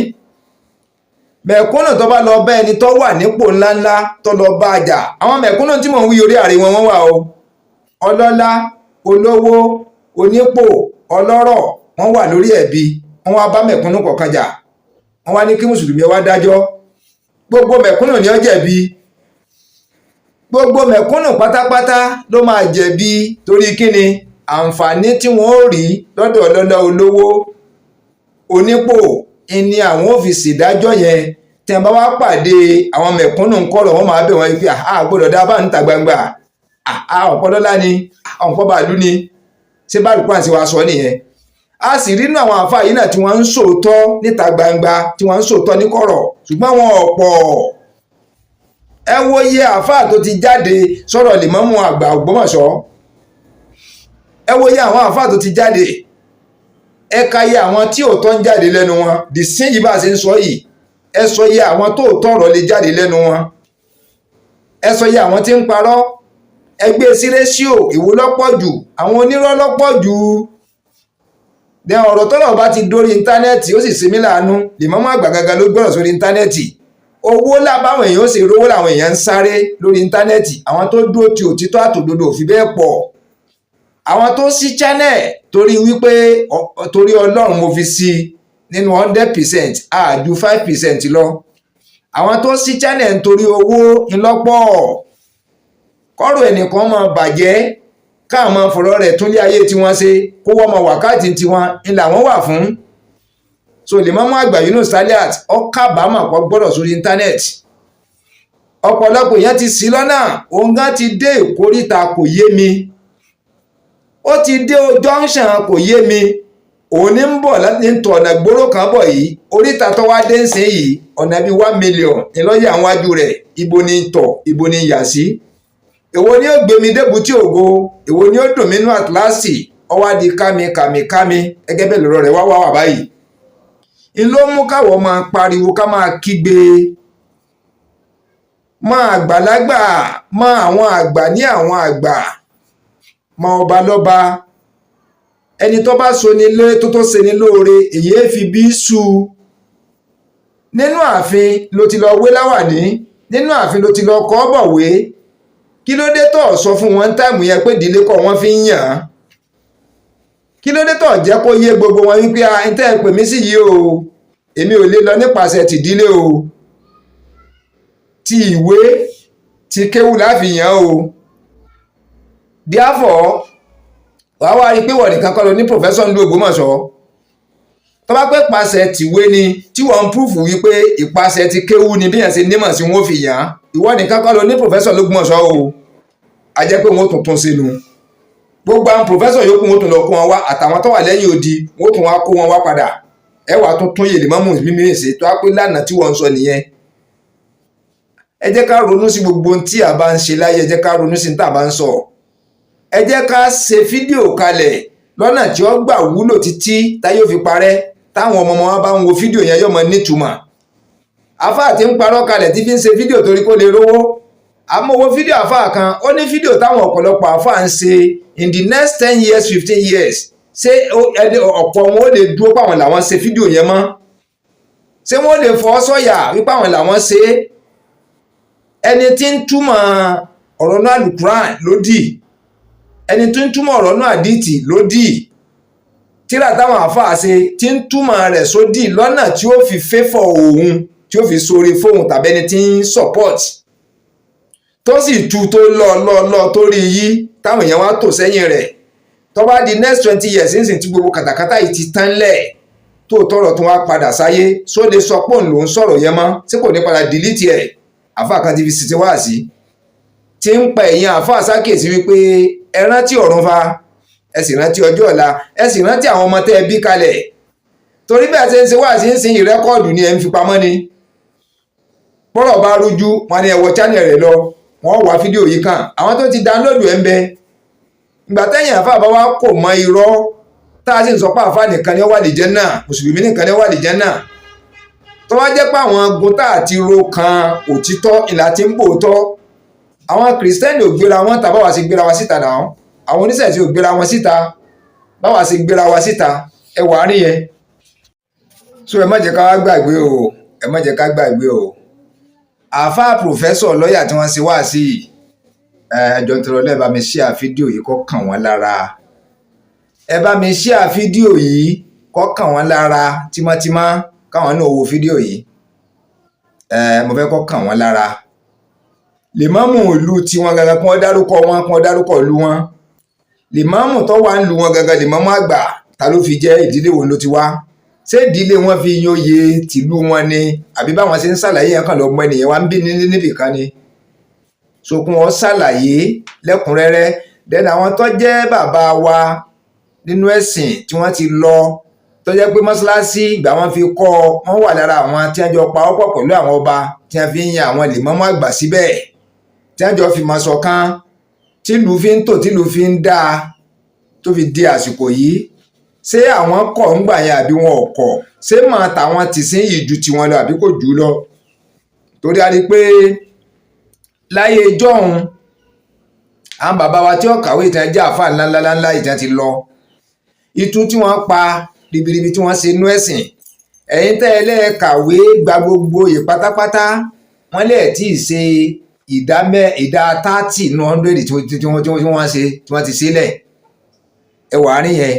Mẹ̀kúnnù tó bá lọ bá ẹni tó wà nípò ńláńlá tó lọ bá a jà, àwọn mẹ̀kúnnù tí mò ń wí, orí ààrẹ wọn wọ́n wà o. Ọlọ́lá, olówó, onípò, ọlọ́rọ̀, wọ́n wà lórí ẹ̀bi. Wọ́n wá bá mẹ̀kúnnù kọ̀ọ̀kan jà, wọ́n wá ní kí mùsùlùmí wá dájọ́. Gbogbo mẹ̀kúnnù ni ó jẹ̀bi. Gbogbo mẹ̀kúnnù pátápátá ló máa jẹ̀bi. Torí kíni? Àǹfààní tí wọ́n ó rí lọ́dọ̀ ọlọ́lá, olówó, onípò ni àwọn ò fi ṣèdájọ́ yẹn. Tí wọ́n bá wá pàdé àwọn mẹ̀kúnnù ńkọ̀rọ̀, wọ́n máa bẹ̀ wọ́n pé a gbọ́dọ̀ dá bá ń ta gbangba, ọ̀pọ̀ lọ́lá ni, ọ̀pọ̀ bàálù ni. Ṣé bá àlùkò àti wa sọ nìyẹn? A sì rí nínú àwọn àfáà yìí náà tí wọ́n ń sòótọ́ níta gbangba, tí wọ́n ń sòótọ́ ní kọ̀rọ̀, ṣùgbọ́n wọn ọ̀pọ̀. Ẹ wo iye àfáà tó ti jáde sọ̀rọ̀ lèmọ́mù àgbà Ògbómọ̀ṣọ́. Ẹ wo iye àwọn àfáà tó ti jáde. Ẹ ka iye àwọn tí òótọ́ ń jáde lẹ́nu wọn dì sí yìí. Bá a ṣe ń sọ yìí, ẹ sọ iye àwọn tó òótọ́ ọ̀rọ̀ lè jáde lẹ́nu wọn, ẹ sọ iye àwọn tí ń parọ́. Ẹ gbé sí ratio, ìwo lọ́pọ̀ jù? Àwọn onírọ́ lọ́pọ̀ jù. Dẹ ọ̀rọ̀ tọ́rọ̀ bá ti dórí íńtánẹ́ẹ̀tì, ó sì ṣe mí láàánú. Lèmọ́mọ́ àgbà gangan ló gbọ́rọ̀ sórí íńtánẹ́ẹ̀tì. Owó lábáwọn èèyàn ó sì rówó làwọn èèyàn ń sáré lórí íńtánẹ́ẹ̀tì. Àwọn tó dúró ti òtítọ́ àtòdodo ò fi bẹ́ẹ̀ pọ̀. Àwọn tó sí channel torí wípé torí Ọlọ́run mo fi sí nínú 100%, àjù 5% lọ. Àwọn tó sí channel nítorí owó ńlọ́pọ̀. Kọ́rọ̀ ẹnìkan máa bàjẹ́, káà máa fọ̀rọ̀ rẹ̀ túnlé ayé tí wọ́n ṣe, kó wọ́n mọ wákàtí tiwọn ń làwọn wà fún. So Lèmọ́mù àgbà Yunus Taliat, ó kábàámọ̀ pọ̀ gbọ́dọ̀ sórí íńtánẹ́ẹ̀tì. Ọ̀pọ̀lọpọ̀ èèyàn ti ṣì lọ́nà. Òun gan ti dé ìkóríta kò yé mi, ó ti dé junction kò yé mi. Òun ní ń bọ̀ ní tọ̀ ọ̀nà gbóró kan bọ̀ yìí. Oríta tó wá dé ń sìn yìí, ọ̀nà bíi 1 million ńlọ́yà àwọn wájú rẹ̀. Ibo ni tọ̀? Ibo ni yà sí? Èwo ni ó gbé mi débùtì ògo? Èwo ni ó dùn mí nú àtìláàsì? Ọwọ́ á di kámi kàmí kámi gẹ́gẹ́ bẹ́ẹ̀ lọ́rọ̀ rẹ̀ wá wá wà báyìí. Ń ló mú káwọ́ máa pariwo, ká máa kígbe mọ́ àgbàlagbà, mọ́ àwọn àgbà ní àwọn àgbà, mọ́ ọba lọ́ba. Ẹni tó bá so ni lé tó ṣe ni lóore, èyí é fi bí sú. Nínú ààfin ló ti lọ wé láwàní, nínú ààfin ló ti lọ kọ́ bọ̀wé. Kí ló dé tó sọ fún wọn time yẹn pé ìdílé kọ́ wọ́n fi ń yàn án? Kí ló dé tó jẹ́ kó yé gbogbo wọn wípé a ń tẹ́ ẹ pè mí sí yìí o, èmi ò lè lọ nípasẹ̀ tìdílé o, ti ìwé ti kéwù láfi yàn o? Therefore, wàá wá rí i pé wọ́n nìkan kọ́ ló ní professor ń lu Ògbómọ̀ṣọ́. Tó bá pẹ́ pàṣẹ tìwé ni tí wọ́n ń prove wípé ìpàṣẹ ti kéwù ni bí yẹn ṣe nímọ̀ sí wọn fi yàn án, ìwọ nìkan kọ́ ló ní professor l'Ógbómọ̀ṣọ́ o. A jẹ́ pé wọ́n tuntun sínú gbogbo àwọn professor yòókù, wọ́n tún lọ kó wọn wá, àtàwọn tó wà lẹ́yìn odi, wọ́n tún wá kó wọn wá padà. Ẹ wàá tún tún yèlè mọ́mù mímí ṣe tó á pé lánàá tí wọ́n ń sọ nìyẹn. Ẹ jẹ́ ká ronú sí gbogbo ohun tí a bá ń ṣe láyé. Ẹ jẹ́ ká ronú sí ní tá a bá ń sọ. Ẹ jẹ́ ká ṣe fídíò kalẹ̀ lọ́nà tí ó gbà wúlò títí táyé ò fi parẹ́. Táwọn ọmọ wọn bá ń wo fídíò yẹn, yóò mọ nítumọ̀. Àfáà tí ń parọ́ kalẹ̀, tí fi ń ṣe fídíò torí kó lè rówó. Àmọ́ wo fídíò àfáà kan, ó ní fídíò táwọn ọ̀pọ̀lọpọ̀ àfáà ń ṣe in the next 10 years, 15 years, ṣé ọ̀pọ̀ wọn ó lè dúró páwọn làwọn ṣe fídíò yẹn mọ́? Ṣé wọ́n lè fọ́ sọ̀yà wípé àwọn làwọn ṣe é? Ẹni tí ń túmọ̀ ọ̀rọ̀ náà Alukuran lódì, ẹni tí ń túmọ̀ ọ̀rọ̀ náà àdìtì lódì, tíra táwọn àáfàá ṣe tí ń túmọ̀ rẹ̀ sódì lọ́nà tí ó fi fẹ́fọ̀ òun, tí ó fi sóore fóun tàbí ẹni tí ń support, tó sì tu tó lọ lọ lọ tó rí yí táwọn èèyàn wá tò sẹ́yìn rẹ̀, tó bá di next 20 years nísìnyí tí gbogbo kàtàkàtà yìí ti tán lẹ̀, tó tọrọ tó wá padà sáyé, só lè sọ pé òun lòún sọ̀rọ̀ yẹn mọ́? Tí kò ní padà delete ẹ̀? Àáfàá kan ti fi ṣiṣẹ́ wá sí tí ń pa ẹ̀yìn àáfàá sákèsí wípé ẹ rántí ọ̀run fa, ẹ sì rántí ọjọ́ ọ̀la, ẹ sì rántí àwọn ọmọ tẹ́ ẹ bí kalẹ̀, torí bẹ́ẹ̀ ṣe ń ṣe wá sí ń sin record ni ẹ̀ ń fi pamọ́ ni. Bọ́rọ̀ bá rújú wọn ni ẹ wọ channel rẹ̀ lọ, wọ́n wá fídíò yìí kàn. Àwọn tó ti download ẹ̀ ń bẹ. Ìgbà tẹ́yìn àáfàá bá wá kò mọ irọ́ tá a sì ń sọ pé àáfàá nìkan ni ó wà lè jẹ́ náà, mùsùlùmí nìkan ni ó wà lè jẹ́ náà, tó wá jẹ́ pé àwọn gun tá àti ro kan òtítọ́ ìlà tí ń bò tọ́, àwọn kìrìsìtẹ́nì ò gbéra wọn ta báwa ṣe gbéra wa síta náà, àwọn oníṣẹ̀ṣe ò gbéra wọn síta báwa ṣe gbéra wa síta. Ẹ wà á rí yẹn. So ẹ má jẹ́ ká wá gbàgbé o, ẹ má jẹ́ ká gbàgbé o. Àáfàá professor lọ́ọ̀yà tí wọ́n ṣe wá sí ẹjọ́ ń tọrọ lẹ́ẹ̀, bá mi share fídíò yìí kó kàn wọ́n lára. Ẹ bá mi share fídíò yìí kó kàn wọ́n lára tímọ́tímọ́, káwọn náà wo fídíò yìí. Ẹ mo fẹ́ kó kàn wọ́n lára. Lèmọ́mù ìlú tiwọn gangan, kí wọ́n dárúkọ wọn, kí wọ́n dárúkọ ìlú wọn. Lèmọ́mù tó wà ń lu wọn gangan, lèmọ́mù àgbà, ta ló fi jẹ́? Ìdílé wo ló ti wá? Ṣé ìdílé wọn fi yan oyè tìlú wọn ni, àbí báwọn ṣe ń ṣàlàyé yẹn kàn lọ mọ ẹnìyẹn wá ń bí níbì kan ni? Sokun wọn ṣàlàyé lẹ́kùnrẹ́rẹ́. Then àwọn tó jẹ́ bàbá wa nínú ẹ̀sìn tí wọ́n ti lọ, tó jẹ́ pé mọ́ṣáláṣí ìgbà wọn fi kọ́ wọ́n wà lára àwọn tí wọ́n jọ pa ọ́pọ̀ pẹ̀lú àwọn ọba tí wọ́n fi ń yan àwọn lèmọ́mọ́ àgbà síbẹ̀, tí wọ́n jọ fi mọ̀ ṣọ̀kan, tìlú fi ń tò, tìlú fi ń dáa tó fi di àsìkò yìí, ṣé àwọn kọ̀ ń gbà yẹn àbí wọn ò kọ̀? Ṣé màá tàwọn tìsín yìí ju tiwọn lọ àbí kò jù lọ? Torí a rí i pé láyé ìjọ́un, àwọn bàbá wa tí ó kàwé, ìtàn jẹ́ àáfàá ńláńláńlá, ìtàn ti lọ, itú tí wọ́n pa ribiribi tí wọ́n ṣe nú ẹ̀sìn, ẹ̀yin tẹ́ ẹ lẹ́ẹ̀kàwé gba gbogbo oyè pátápátá, wọ́n lè tí ì ṣe ìdá mẹ́ ìdá 30 nú 100 tí wọ́n ṣe, tí wọ́n ti sílẹ̀. Ẹ wà á rí yẹn.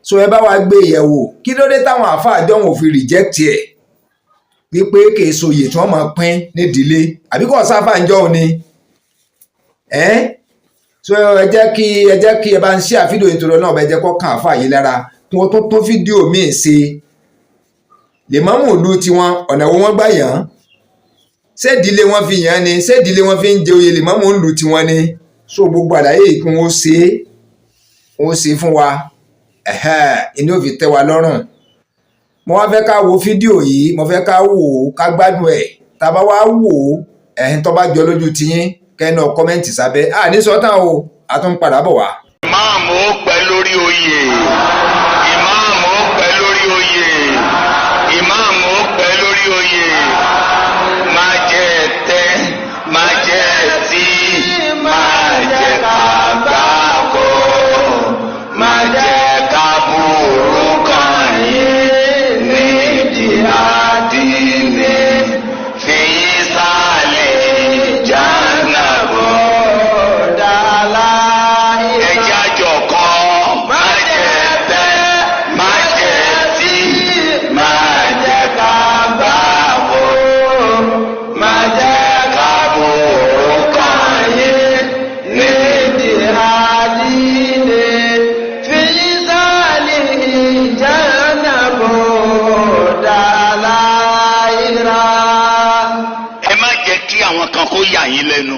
So ẹ bá wa gbé yẹ̀wò, kí ló dé táwọn àáfàá jọ̀hún ò fi reject ẹ̀ wípé kì í soyè tí wọ́n máa pín nídìílé, àbí kò sáfà ń jọ́ ni ẹ́? So ẹ jẹ́ kí ẹ bá ń ṣe àfídíò nítorí náà, ẹ jẹ́ kó kàn àáfàá yìí lára, kí wọ́n tó tó fídíò míì ṣe. Lèmọ́mù ìlú tiwọn, ọ̀nà wo wọ́n gbà yàn án? Ṣé ìdílé wọn fi yàn án ni? Ṣé ìdílé wọn fi ń jẹ oyè lèmọ́mù ìlú tiwọn ni? So gbogbo àlàyé yìí, kí wọ́n ṣe é, wọ́n ṣe fún wa, inú ò fi tẹ́ wa lọ́rùn. Mo wá fẹ́ ká wo fídíò yìí, mo fẹ́ ká wò ó, ká gbádùn ẹ̀. Tá a bá wá wò ó, ẹ̀yin tó bá jọ lójú tiyín, kẹ́nu comment sábẹ́. À ní sọ́tàn o, a tún padà bọ̀ wá. Ìmáàmù ó pẹ́ lórí oyè, ìmáàmù ó pẹ́ lórí oyè, ìmáàmù ó pẹ́ lórí oyè. Má jẹ́ tẹ́, má jẹ́ tí, má jẹ́ kábàkó, má jẹ́ kábùrú kan yín nídìí àdínní, fi sálẹ̀ jánà bọ̀. Ẹjẹ́ àjọ kan, má jẹ́ tẹ́, má jẹ́ tí, má jẹ́ kábàkó, má jẹ́ kábùrú kan yín nídìí àdínní, fi sálẹ̀ jánà bọ̀ dàláìra. Ẹ má jẹ́ kí àwọn kan kó yà yín lẹ́nu.